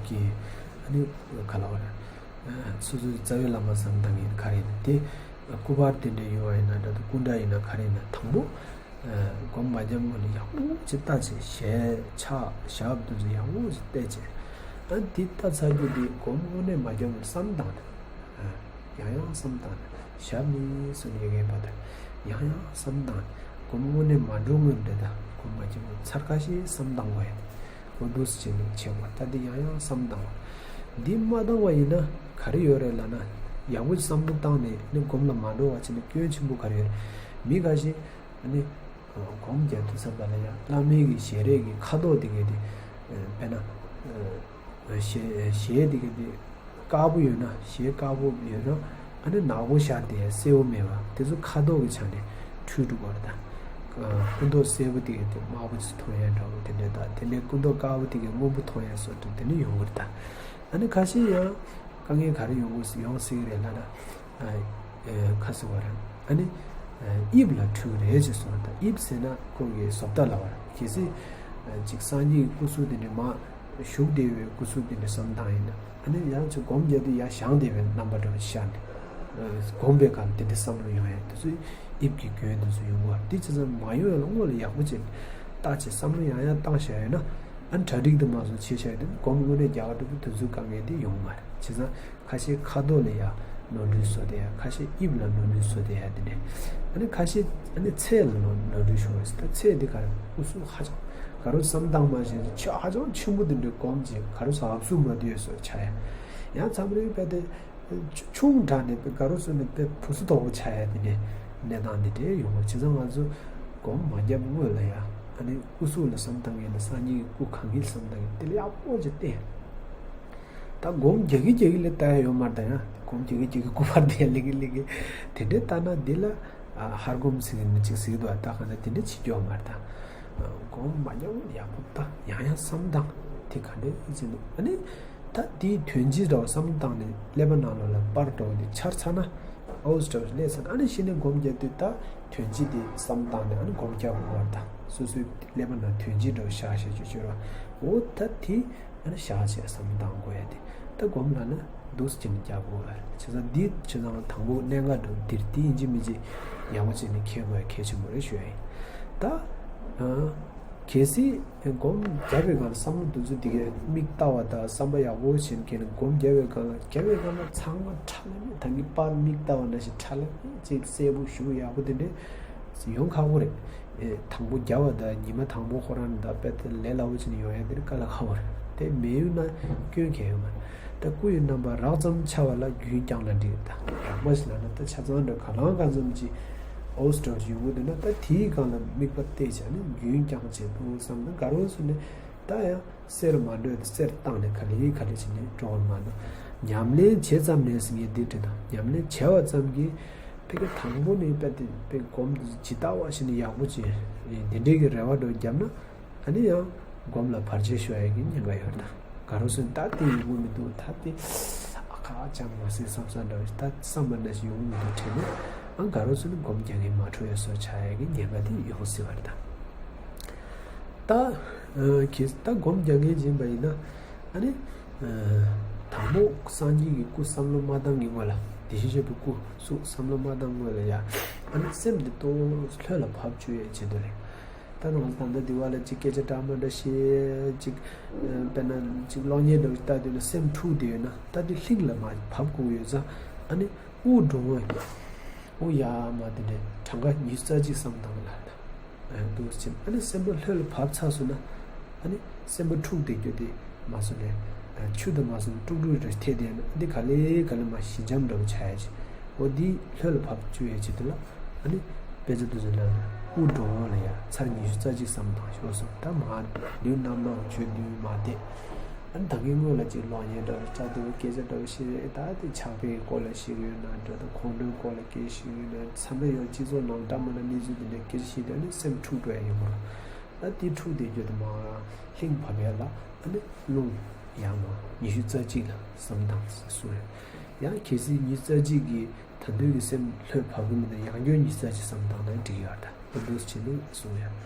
གི་ཨ་ནི་ག་ལ་བ་རེད། སོ་སོའི་རྩ་བའི་བླ་མ་བསམ་བཏང་གི་ཡིན་ག་རེ་ཡིན་ན་དེ་སྐུ་པར་དེ་འདྲ་ཡོད་པ་ཡིན་ན་འདྲ་འདུག་སྐུ་འདྲ་ཡིན་ན་ག་རེ་ཡིན་ན་དང་པོ། སྒོམ་མ་བརྒྱབ་སྔོན་ལ་ཡག་པོ་ཅིག་བལྟ་བྱས་ཞལ་ཕྱག་ཕྱག་དེ་ཚོ་ཡག་པོ་ཅིག་བལྟས་བྱས། ཨ་འདི་བལྟ་ཚར་རྒྱུ་འདི་སྒོམ་དངོས་གནས་མ་བརྒྱབ་སྔོན་བསམ་བཏང་ནས། ཡང་ཡང་བསམ་བཏང་ནས་ཞབས་ནས་སོ་ནས་ཡ་གན་པ་དང་ཡང་ཡང་བསམ་བཏང་ནས་སྒོམ་དངོས་གནས་མ་འགྲོ་སྔོན་འདྲ་དང་སྒོམ་མ་བརྒྱབ་སྔོན་ཚར་ཁ་ཤས་བསམ་བཏང་དགོས་ཡ། འོ་འདུག་སེ་བྱས་ནས་བྱེད་དགོས། ད་འདི་ཡང་ཡང་བསམ་བཏང་བ། འདི་མ་བཏང་བ་ཡིན་ན་ག་རེ་ཡོད་རེད་ལབ་ན། ཡག་པོ་བསམ་བློ་བཏང་ནས་ནི་སྒོམ་ལ་མ་འགྲོ་བ་བྱས་ནས་སྐྱོན་ཆེན་པོ་ག་རེ་ཡོད་རེད། མི་ཁ་ཤས་ནི་སྒོམ་རྒྱག་དུས་ཙམ་པ་ལ་ཡང་བླ་མའི་གི་ཞལ་རས་ཀྱི་ཁ་དོག་དེ་གས་དེ་དཔེར་ན་ཞལ་ཞལ་དེ་གས་དེ། དཀར་པོ་ཡོད་ན་ཞལ་དཀར་པོ་ཡོད་ན་ཨ་ནི་ནག་པོ་ཤར་དེ་སེར་པོ་མེད་པ་དེ་ཚོ་ཁ་དོག་གི་ཆ་ནས་འཁྲུལ་འགྲོ་གི་རེད་ད། སྐུ་མདོག་སེར་པོ་དེ་གས་དེ་དམར་པོ་ཅིག་མཐོང་ཡ་འདྲ་བོ་དེ་འདྲ་ད་དེ་ནས་སྐུ་མདོག་དཀར་པོ་དེ་གས་སྔོན་པོ་མཐོང་ཡ་སོགས་དེ་འདྲ་ཡོང་གི་རེད་ད། ཨ་ནི་ཁ་ཤས་ཡང་དཀའ་ངལ་ག་རེ་ཡོང་གི་ཡོང་སྲིད་གི་རེད་ལབ་ན། ཁ་སི་བ་རེད། ཨ་ནི་དབྱིབས་ལ་འཁྲུལ་རེད་ཅེས་གསུངས་པ་དང་དབྱིབས་ཟེར་ན་ཁོ་གི་བཟོ་ལྟ་ལ་བ་རེད། གལ་སྲིད་ཅིག་སངས་རྒྱས་ཀྱི་སྐུ་གཟུགས་དེ་འདྲ་མ་བཞུགས་བསྡད་པའི་སྐུ་གཟུགས་དེ་འདྲ་བསམ་བཏང་ཡིན་ན། ཨ་ནི་ཡང་ཅིག་སྒོམ་རྒྱག་དུས་ཡར་བཞེངས་བསྡད་པའི་རྣམ་པ་འདྲ་བ་ཤར་ནས་སྒོམ་པའི་སྐབས་དེ་འདྲ་བསམ་བློ་ཡོང་ཡ་དེ་ཚོའི་དབྱིབས་ཀྱི་སྐྱོན་དེ་ཚོ་ཡོང་གི་རེད། དེ་བྱས་ཙང་མ་ཡོང་ཡ་ལ་སྔོན་ལ་ཡག་པོ་བྱས་ནས་བརྟག་བྱས་བསམ་བློ་ཡང་ཡང་བཏང་བཞག་ཡོད་ན། ཨ་ནི་གྲ་སྒྲིག་དེ་མ་བཟོ་བྱས་བཞག་ཡོད་དུས་སྒོམ་དངོས་གནས་རྒྱག་འགྲོ་དུས་དེ་ཚོའི་དཀའ་ངལ་དེ་ཡོང་མ་རེད། བྱས་ཙང་། ཁ་ཤས་ཁ་དོག་ལ་ཡ་ནོར་འཁྲུལ་བཟོ་བསྡད་ཡ། ཁ་ཤས་དབྱིབས་ལ་ནོར་འཁྲུལ་བཟོ་བསྡད་ཡ་དེ་འདྲ། ཨ་ནི་ཁ་ཤས་ཨ་ནི་ཚད་ལ་ནོར་ནོར་འཁྲུལ་ཤོར་བ་ཟེར། ད་ཚད་འདི་ག་རེ་སྐུ་གཟུགས་ཧ་ཅང་ག་རེ་བསམ་སྟངས་མ་བྱས་ཆེ་ཧ་ཅང་ཆེན་པོ་དེ་འདྲ་སྒོམ་བྱས་ག་རེ་ཟ་ཧབ་སུ་མ་བསྡུས་བཟོ་ཆགས་ཡ། ཡང་མཚམས་རེ་དཔེ་དེ་ཆུང་དྲགས་ནས་དཔེ་ག་རེ་བཟོ་ནས་དཔེ་ཕུ་སུ་དོག་པོ་ཆགས་ཡ་དེ་འདྲ་གནས་སྟངས་འདི་འདྲ་ཡོང་བ། བྱས་ཙང་ང་ཚོ་སྒོམ་མ་བརྒྱབ་སྔོན་ལ་ཡ་ཨ་ནི་སྐུ་གཟུགས་ལ་བསམ་བཏང་མཁན་ནི་སངས་རྒྱས་ཀྱི་སྐུ་གང་གི་བསམ་བཏང་མཁན་དེ་ལ་ཡག་པོ་ཅིག་བལྟས། ད་སྒོམ་རྒྱག་གི་རྒྱག་གི་ལས་ལྟ་ཡ་ཡོད་མ་རེད་ད། ཡང་སྒོམ་རྒྱག་གི་རྒྱག་གི་སྐུ་པར་དེ་ལེགས་གི་ལེགས་གི་དེ་འདྲའི་ལྟ་ན་འདི་ལ་ཨ་ཧར་སྒོམ་ཟེར་གི་མི་གཅིག་ཟེར་གི་འདུག་ད་གང་ལྟར་དེ་འདྲ་བྱེད་རྒྱུ་ཡོད་མ་རེད་ད། སྒོམ་མ་རྒྱག་ཡག་པོ་ལྟ་ཡང་ཡང་བསམ་བཏང་དེ་ག་འདྲ་ཡིན་ཟེར་འདུག་ཨ་ནི་ད་དེའི་དོན་སྤྱི་འདྲ་བ་བསམ་བཏང་ནས་ཀླད་པ་ནང་ལོགས་ལ་པར་འདྲ་བོ་དེ་འཆར་ཚར་ན་ཨའུ་སི་འདྲ་བོ་སླེབས་ཚར་ན་ཨ་ནི་གཞི་ནས་སྒོམ་རྒྱག་དུས་ད་དོན་སྤྱི་དེ་བསམ་བཏང་ནས་ཨ་ནི་སྒོམ་རྒྱག་དགོས་པ་རེད་ད། སོ་སོའི་ཀླད་པ་ནང་དོན་སྤྱི་འདྲ་བོ་བཞག་བཞག་བྱེད་ཆོག་ར། འོ་ད་དེ། ཨ་ནི་བཞག་བྱས་བསམ་བློ་བཏང་དགོས་ཡ་དེ། ད་སྒོམ་ལ་ནི་འདུག་སེ་བྱས་ནས་རྒྱག་དགོས་ལ། བྱས་ཙང་འདི་བྱས་ཙང་དང་པོ་གནད་འགག་འགྲོ་འདིར་དེ་ཡིན་གཅིག་མིན་གཅིག་ཡག་པོ་བྱས་ནས་འཁྱེར་དགོས་ཡ་གལ་ཆེན་པོ་རེད་ཞུ་ཡ་ཡིན། ད། ཨ། གལ་སྲིད་སྒོམ་རྒྱབ་པའི་སྒང་ལ་བསམ་བློ་འདི་ཚོ་འདི་གའི་མིག་ལྟ་བ་དང་བསམ་པ་ཡག་པོ་བྱས་ནས་འཁྱེར་ནས་སྒོམ་རྒྱབ་པའི་སྒང་ལ་རྒྱབ་པའི་སྒང་ལ་ཚང་མ་ཁྲ་ལམ་མེ་ད་གིན་པར་མིག་ལྟ་བ་ནང་བཞིན་ཁྲ་ལམ་མེ་ཅིག་གསལ་པོ་ཞེ་པོ་ཡག་པོ་དེ་འདྲས་ཡོང་ཁག་པོ་རེད། ཨེ། དང་པོ་རྒྱབ་པ་དང་ཉི་མ་དང་པོ་ཁོ་རང་དང་དཔེ་དེ་ལས་སླ་པོ་བྱས་ནས་ཡོང་ཡ་དེ་ནི་དཀའ་ལས་ཁག་པོ་རེད། དེ་མི་ཡོང་ན་སྐྱོན་གང་ཡང་ཡོད་མ་རེད། ད་སྐུ་ཡི་རྣམ་པ་རགས་ཙམ་འཆར་བ་ལ་རྒྱུན་བསྐྱངས་ན་འགྲིག་རེད། ད་རགས་པ་ཞིག་ལབ་ན་ད་ཆ་ཚང་འདྲ་ག་ལང་ག་ཙམ་གྱི་ཨོ་སི་འདྲ་བ་ཞིག་ཡོང་གི་འདུག་ན་ད་དེའི་སྒང་ལ་དམིགས་པ་གཏད་བྱས་ནས་རྒྱུན་བསྐྱངས་བྱས་འདུག་བསམ་ན་དགའ་རོགས་སུ་ནས་ད་ཡང་གསེར་མ་འགྲོས་ཏེ་གསེར་བཏང་ནས་ག་ལེ་ག་ལེ་བྱས་ནས་འགྲོ་བར་མ་གཏོགས་ཉམས་ལེན་བྱས་ཙམ་ནས་ཟེར་ངས་འདི་བྲིས་དང་ཉམས་ལེན་བྱས་པ་ཙམ་གྱིས། ཕ་གི་དང་པོ་ནས་དཔེ་དེ་དཔེ་སྒོམ་དེ་ཇི་ལྟ་བ་བཞིན་ཡག་པོ་བྱས། འདི་འདྲའི་གི་རེ་བ་འདྲ་བརྒྱབ་ན་ཨ་ནི་ཡང་སྒོམ་ལ་བར་ཆད་ཤོར་ཡ་གི་ཉེན་ཁ་ཡོད་ད། དགའ་རོགས་སུ་ད་དེ་ཡོང་གི་མི་འདུག་ད་དེ་ཨ་ཁ་ཅང་མ་སྲིད་བསམ་ས་འདྲ་བ་ཞིག་ད་བསམ་པ་ནང་བཞིན་ཡོང་གི་མི་འདུག་དྲན་ནས་ཨ་དགའ་རོགས་སུ་ནི་སྒོམ་རྒྱག་མཁན་མ་འཕྲོད་ཡ་སོགས་ཆགས་ཡ་གི་ཉེན་ཁ་དེ་ཡོང་སྲིད་པ་རེད་ད། ད་ཨ་གལ་ད་སྒོམ་རྒྱག་མཁན་ཡིན་པ་ཡིན་ན། ཨ་ནི། ཨ། དང་པོ་སངས་རྒྱས་ཀྱི་སྐུ་བསམ་བློ་མ་བཏང་གི་སྔོན་ལ་དེ་བཞིན་གཤེགས་པའི་སྐུ་གཟུགས་བསམ་བློ་མ་བཏང་སྔོན་ལ་ཡ། ཨ་ནི་སེམས་འདི་ཏོག་ཙམ་ལྷོད་ལ་བབས་བཅུག་ཡས་བྱེད་དོ་རེད། ད་ནང་ད་ལྟ་འདི་བ་ལ་ཅིག་སྐད་ཆ་འདྲ་མི་འདྲ་བཤད་ཅིག་ཨ། དཔེར་ན་ཅིག་གློག་བརྙན་འདྲ་བོ་ལྟ་དུས་ན་སེམས་འཁྲུག་བསྡད་ཡོད་ན་ད་འདི་ལྷིང་ལ་མ་བབས་དགོས་ཡོད་ཙང་ཨ་ནི་དབུགས་འགྲོ་འོང་། དབུགས་ཡར་མར་དེ་འདྲའི་གྲངས་ཀ་ཉི་ཤུ་རྩ་གཅིག་བསམ་བཏང་ལ། འདུག་ཅིང་ཨ་ནི་སེམས་པ་ལྷོད་ལ་བབས་ཚར་སོང་ན། ཨ་ནི་སེམས་པ་འཁྲུག་བསྡད་རྒྱུ་དེ་མ་སོང་ནས། ཆུ་དང་མ་སོང་དཀྲུག་དཀྲུག་རེ་ཐེབས་བསྡད་ན་འདི་ག་ལེ་ག་ལེ་མ་ཞི་འཇམ་འདྲ་བོ་ཆགས་ཡ་ཅིག་འོ་འདི་ལྷོད་ལ་བབས་བཅུག་ཡ་ཅིག་འདུག་ལ། ཨ་ནི་དཔེ་ཆ་འདི་ཚོ་ལ་དབུགས་འགྲོ་འོང་ལ་ཡ་ཚར་ཉི་ཤུ་རྩ་གཅིག་བསམ་བཏང་ཤོག་སོང་ད་མ་ལུས་རྣམ་སྣང་ཆོས་འདུན་མ་བསྡད། ཨ་ནི་ད་གིན་སྔོན་ལ་ཅིག་གློག་བརྙན་འདྲ་བོ་བལྟས་དུས་སྐད་ཆ་འདྲ་བོ་བཤད་རེད། ད་དེ་ཕྱག་དཔེའི་སྐོར་ལ་བཤད་ཀྱི་ཡོད་ན་འདྲ། ད་ཁོང་ཁྲོའི་སྐོར་ལ་སྐད་བཤད་ཀྱི་ཡོད་ན། མཚམས་རེ་ཡང་སྤྱི་ཚོགས་ནང་འདྲ་མི་འདྲ་གནས་ཚུལ་དེ་འདྲ་སྐད་ཆ་བཤད་དུས་ཨ་ནི་སེམས་འཁྲུག་འགྲོ་ཡ་ཡོད་མ་རེད། ད་དེ་འཁྲུག་བསྡད་རྒྱུ་དེ་མ་ལྷིང་བབས་ཡ་ལ་ཨ་ནི་རླུང་ཡར་མར་ཉི་ཤུ་རྩ་གཅིག་ལ་བསམ་བཏང་ཟེར་གསུངས་ཡོད། ཡང་གལ་སྲིད་ཉི་ཤུ་རྩ་གཅིག་གི་ད་དུང་གི་སེམས་ལྷོད་བབས་ཀྱི་མི་འདུག། ཡང་བསྐྱར་ཉི་ཤུ་རྩ་གཅིག་བསམ་བཏང་ན་འགྲིག་ཡོད་རེད། ད་འདུག་སེ་བྱས་ནས་གསུངས་ཡོད།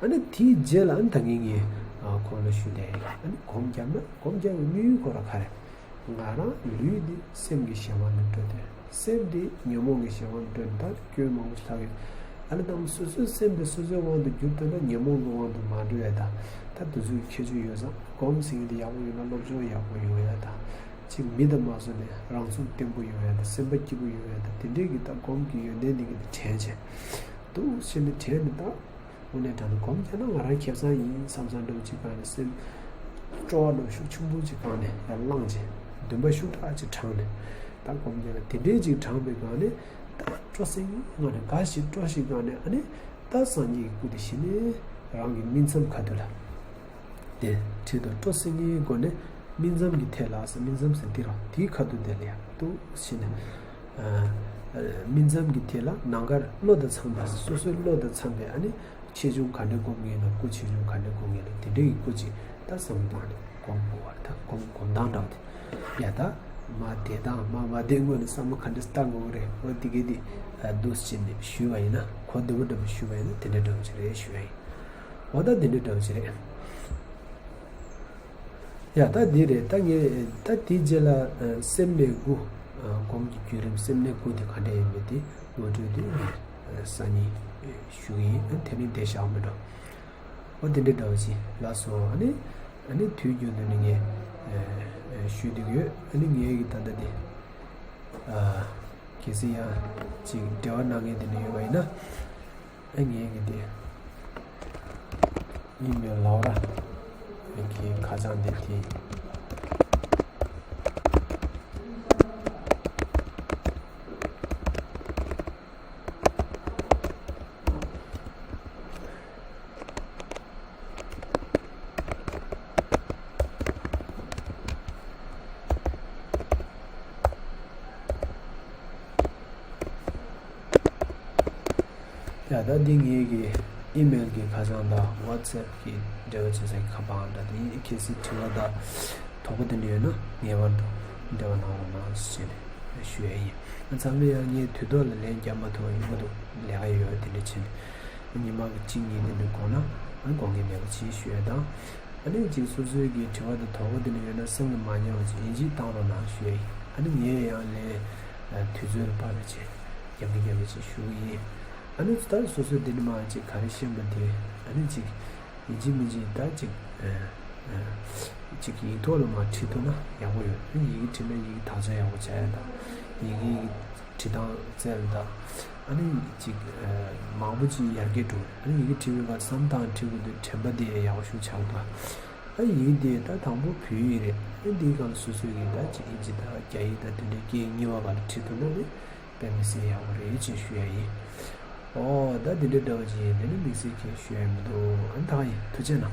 ཨ་ནི་དེའི་རྗེས་ལ་ཨ་ནི་ད་གིན་ངས་ཨ་ཁོང་ལ་ཞུས་ཏེ། ཨ་ནི་སྒོམ་རྒྱབ་ན་སྒོམ་རྒྱབ་པའི་དམིགས་ཡུལ་ཁོ་རང་ག་རེ། ང་རང་ལུས་འདི་སེམས་ཀྱི་གཞན་དབང་དུ་འགྲོ་དུས། སེམས་འདི་ཉོན་མོངས་ཀྱི་གཞན་དབང་དུ་འགྲོ་དུས། ད་སྐྱོན་མང་པོ་ཞིག་ལྷག་ཡོད། ཨ་ནི་ད་སོ་སོའི་སེམས་འདི་སོ་སོའི་དབང་དུ་བསྒྱུར་ཐུབ་ན་ཉོན་མོངས་ཀྱི་དབང་དུ་མ་འགྲོ་ཡ། ད་ད་དེ་ཚོའི་ཁྱད་ཆོས་ཡོད་ཙང་། སྒོམ་ཟེར་མཁན་འདི་ཡག་པོ་ཡོད་ན་སློབ་སྦྱོང་ཡག་པོ་ཡོང་ཡ་དང་། ཅིག་མི་དང་མ་བཟོ་ནས་རང་ཚུགས་བརྟན་པོ་ཡོང་ཡ་དང་། སེམས་པ་སྐྱིད་པོ་ཡོང་ཡ་དང་། དེ་འདྲའི་གི་ད་སྒོམ་གྱི་ཡོན་ཏན་འདི་གི་དེ་དྲན་བྱས། འདུག་སེ་བྱས་ནས་དྲན་ནས་ད། དངོས་གནས་དྲང་གནས་སྒོམ་རྒྱག་ན་ང་རང་ཁེ་བཟང་ཡིན་བསམ་བསམ་འདྲ་བོ་ཅིག་སྒང་ནས། སེམས་སྤྲོ་བ་འདྲ་བོ་ཤུགས་ཆེན་པོ་ཅིག་སྒང་ནས་ཡར་བླངས་བྱས། འདུན་པ་ཤུགས་དྲག་ཅིག་དྲངས་ནས་ད་སྒོམ་རྒྱག་ན། དེ་འདྲའི་ཅིག་དྲངས་པའི་སྒང་ནས་ད་སྤྲོ་སིང་སིང་སྒང་ནས། དགའ་ཞིང་སྤྲོ་ཞིང་སྒང་ནས། ཨ་ནི་ད་སངས་རྒྱས་ཀྱི་སྐུ་དེ་གཞི་ནས་རང་གི་སྨིན་མཚམས་ཁ་ཐུག་ལ། དེ་ཁྲིད་དུ་སྤྲོ་སིང་སིང་སྒོ་ནས་སྨིན་མཚམས་ཀྱི་ཐད་ལ་ཟེར། སྨིན་མཚམས་ཟེར་འདི་རང་དེའི་ཁ་ཐུག་དེ་ལ་ཡར་འདུག་སེ་བྱས་ནས། ཨ་ཨ་སྨིན་མཚམས་ཀྱི་ཐད་ལ་ནམ་མཁར་བློ་དང་འཚམས་པ། སོ་སོའི་བློ་དང་འཚམས་པའི་ཨ་ནི་ཆེ་ཆུང་ག་འདྲ་སྒོམ་གྱི་ཡིན་ན། སྐུ་ཆེ་ཆུང་ག་འདྲ་སྒོམ་གྱི་ཡིན་ན། དེ་འདྲ་གི་སྐུ་ཅིག་ད་བསམ་བཏང་ནས་སྒོམ་དགོས་པ་རེད། ད་སྒོམ་སྒོམ་སྟངས་འདྲ་བ་དེ། ཡ་ད་མ་བསྡད་སྟངས། མ་མ་བསྡད་སྔོན་ནས་བསམ་བློ་ག་འདྲ་བཏང་དགོས་རེད། འོ་དེ་གས་དེ་ཨ་འདུག་སེ་བྱས་ནས་ཞུས་པ་ཡིན་ན། གོ་བདེ་པོ་འདྲ་པོ་ཞུས་པ་ཡིན་ན་དེ་འདྲ་འདྲ་བོ་ཅིག་རེད་ཞུ་ཡ་ཡིན། འོ་ད་དེ་འདྲ་འདྲ་བོ་ཅིག་རེད། ཡ་ད་འདི་རེད། ད་ངས་ད་དེའི་རྗེས་ལ་ཨ་སེམས་ནས་དགུ། ཨ་སྒོམ་གྱི་བརྒྱུད་རིམ་སེམས་ནས་དགུ་དེ་ག་འདྲ་ཡིན་མིན་དེ་ངོ་སྤྲོད་དེ་ངས་ཨ་སང་ཉིན་ཞུ་གི་ཡིན། ཨ་དེ་རིང་འདིར་བཞག་མི་འགྲོ། འོ་དེ་འདྲ་འདྲ་བོ་ཅིག་ལགས་སོ། ཨ་ནི་ཨ་ནི་དུས་རྒྱུན་དུ་ནི་ངས་ཨ་ཨ་ཞུ་བསྡད་ཀྱི་ཡོད། ཨ་ནི་ངའི་གི་ད་ལྟ་དེ་ཨ་གལ་སྲིད་ཡང་ཅིག་འབྲེལ་བ་གནང་མཁན་དེ་འདྲ་ཡོད་པ་ཡིན་ན། ཨ་ངའི་གི་དེ་ཨི་མེལ་ལའོ་ར་གི་ཁ་བྱང་དེ་དེ། ཡ་ད་འདི་ངའི་གི་ཨི་མེལ་གི་ཁ་བྱང་དང་ཝ་ཊི་སེབ་གི་འབྲེལ་བ་བྱེད་སའི་ཁ་པར་འདྲ། དེ་གལ་སྲིད་དྲི་བ་དང་དོགས་པ་དེ་འདྲ་ཡོད་ན་ངེས་པར་དུ་འབྲེལ་བ་གནང་རོགས་གནང་ཞེས་ཞུ་ཡ་ཡིན། ཨ་མཚམས་རེ་ཡང་ངས་དུས་ཐོག་ལ་ལན་རྒྱག་མ་ཐུབ་པ་ཡོང་གི་འདུག། ལས་ཀ་ཡོད་པ་དེ་འདྲ་བྱས་ནས། ཉི་མ་གཅིག་གཉིས་དེ་འདྲ་འགོར་ན་ཨ་དགོངས་འགལ་མེད་པ་བྱེད་ཞུ་ཡ་དང་། ཨ་ནི་ཅིག་སོ་སོའི་གི་དྲི་བ་དང་དོགས་པ་དེ་འདྲ་ཡོད་ན་སེམས་ལ་མ་ཉར་བ་ཅིག་ཡིན་གཅིག་བཏང་རོགས་གནང་ཞུ་ཡ་ཡིན། ཨ་ནི་ངས་ཡང་ལན་དུས་ཚོད་ལ་བབས་པ་ཅིག་རྒྱབ་ཀྱི་རྒྱབ་ཀྱི་ཅིག་ཞུ་གི་ཡིན། ཨ་ནི་ད་སོ་སོའི་འདི་ནས་མར་ཅིག་ག་རེ་ཤེས་པ་དེ་ཨ་ནི་ཅིག་ཡིན་གཅིག་མིན་གཅིག་ད་ཅིག་ཨ་ཨ་ཅིག་ཡིག་ཐོག་ལ་མར་བྲིས་ཐུབ་ན་ཡག་པོ་ཡོད། ཨ་ནི་ཡི་གེ་བྲིས་ན་ཡི་གེ་དག་ཆ་ཡག་པོ་ཆགས་ཡ་དང་། ཡི་གེ་བྲིས་སྟངས་རྩལ་དང་། ཨ་ནི་ཅིག་ཨ་མང་པོ་ཅིག་ཡར་རྒྱས་འགྲོ། ཨ་ནི་ཡི་གེ་བྲིས་པའི་སྐབས་བསམ་སྟངས་བྲིས་དགོས་དུས་དྲན་པ་དེ་ཡག་པོ་ཞིག་ཆགས་འདུག། ཨ་ཡི་གེ་དེ་ད་དང་པོ་བོད་ཡིག་རེད། ཨ་འདིའི་སྒང་ལ་སོ་སོའི་གི་ད་ཅིག་ཨིན་ཇི་དང་རྒྱ་ཡིག་དང་དེ་འདྲའི་སྐད་གཉིས་པ་སྒང་ལ་བྲིས་ཐུབ་ན་ནི་དཔེ་མི་སྲིད་ཡག་པོ་རེད་ཅེས་ཞུ་ཡ་ཡིན། ཨོ་ད་དེ་འདྲའི་འདྲ་བོ་ཅིག་ཡིན། དེ་ནི་དམིགས་བསལ་གྱི་ཞུ་ཡ་མི་འདུག། ཨ་ནི་ད་ག་ཡིན། ཐུགས་རྗེ་གནང་།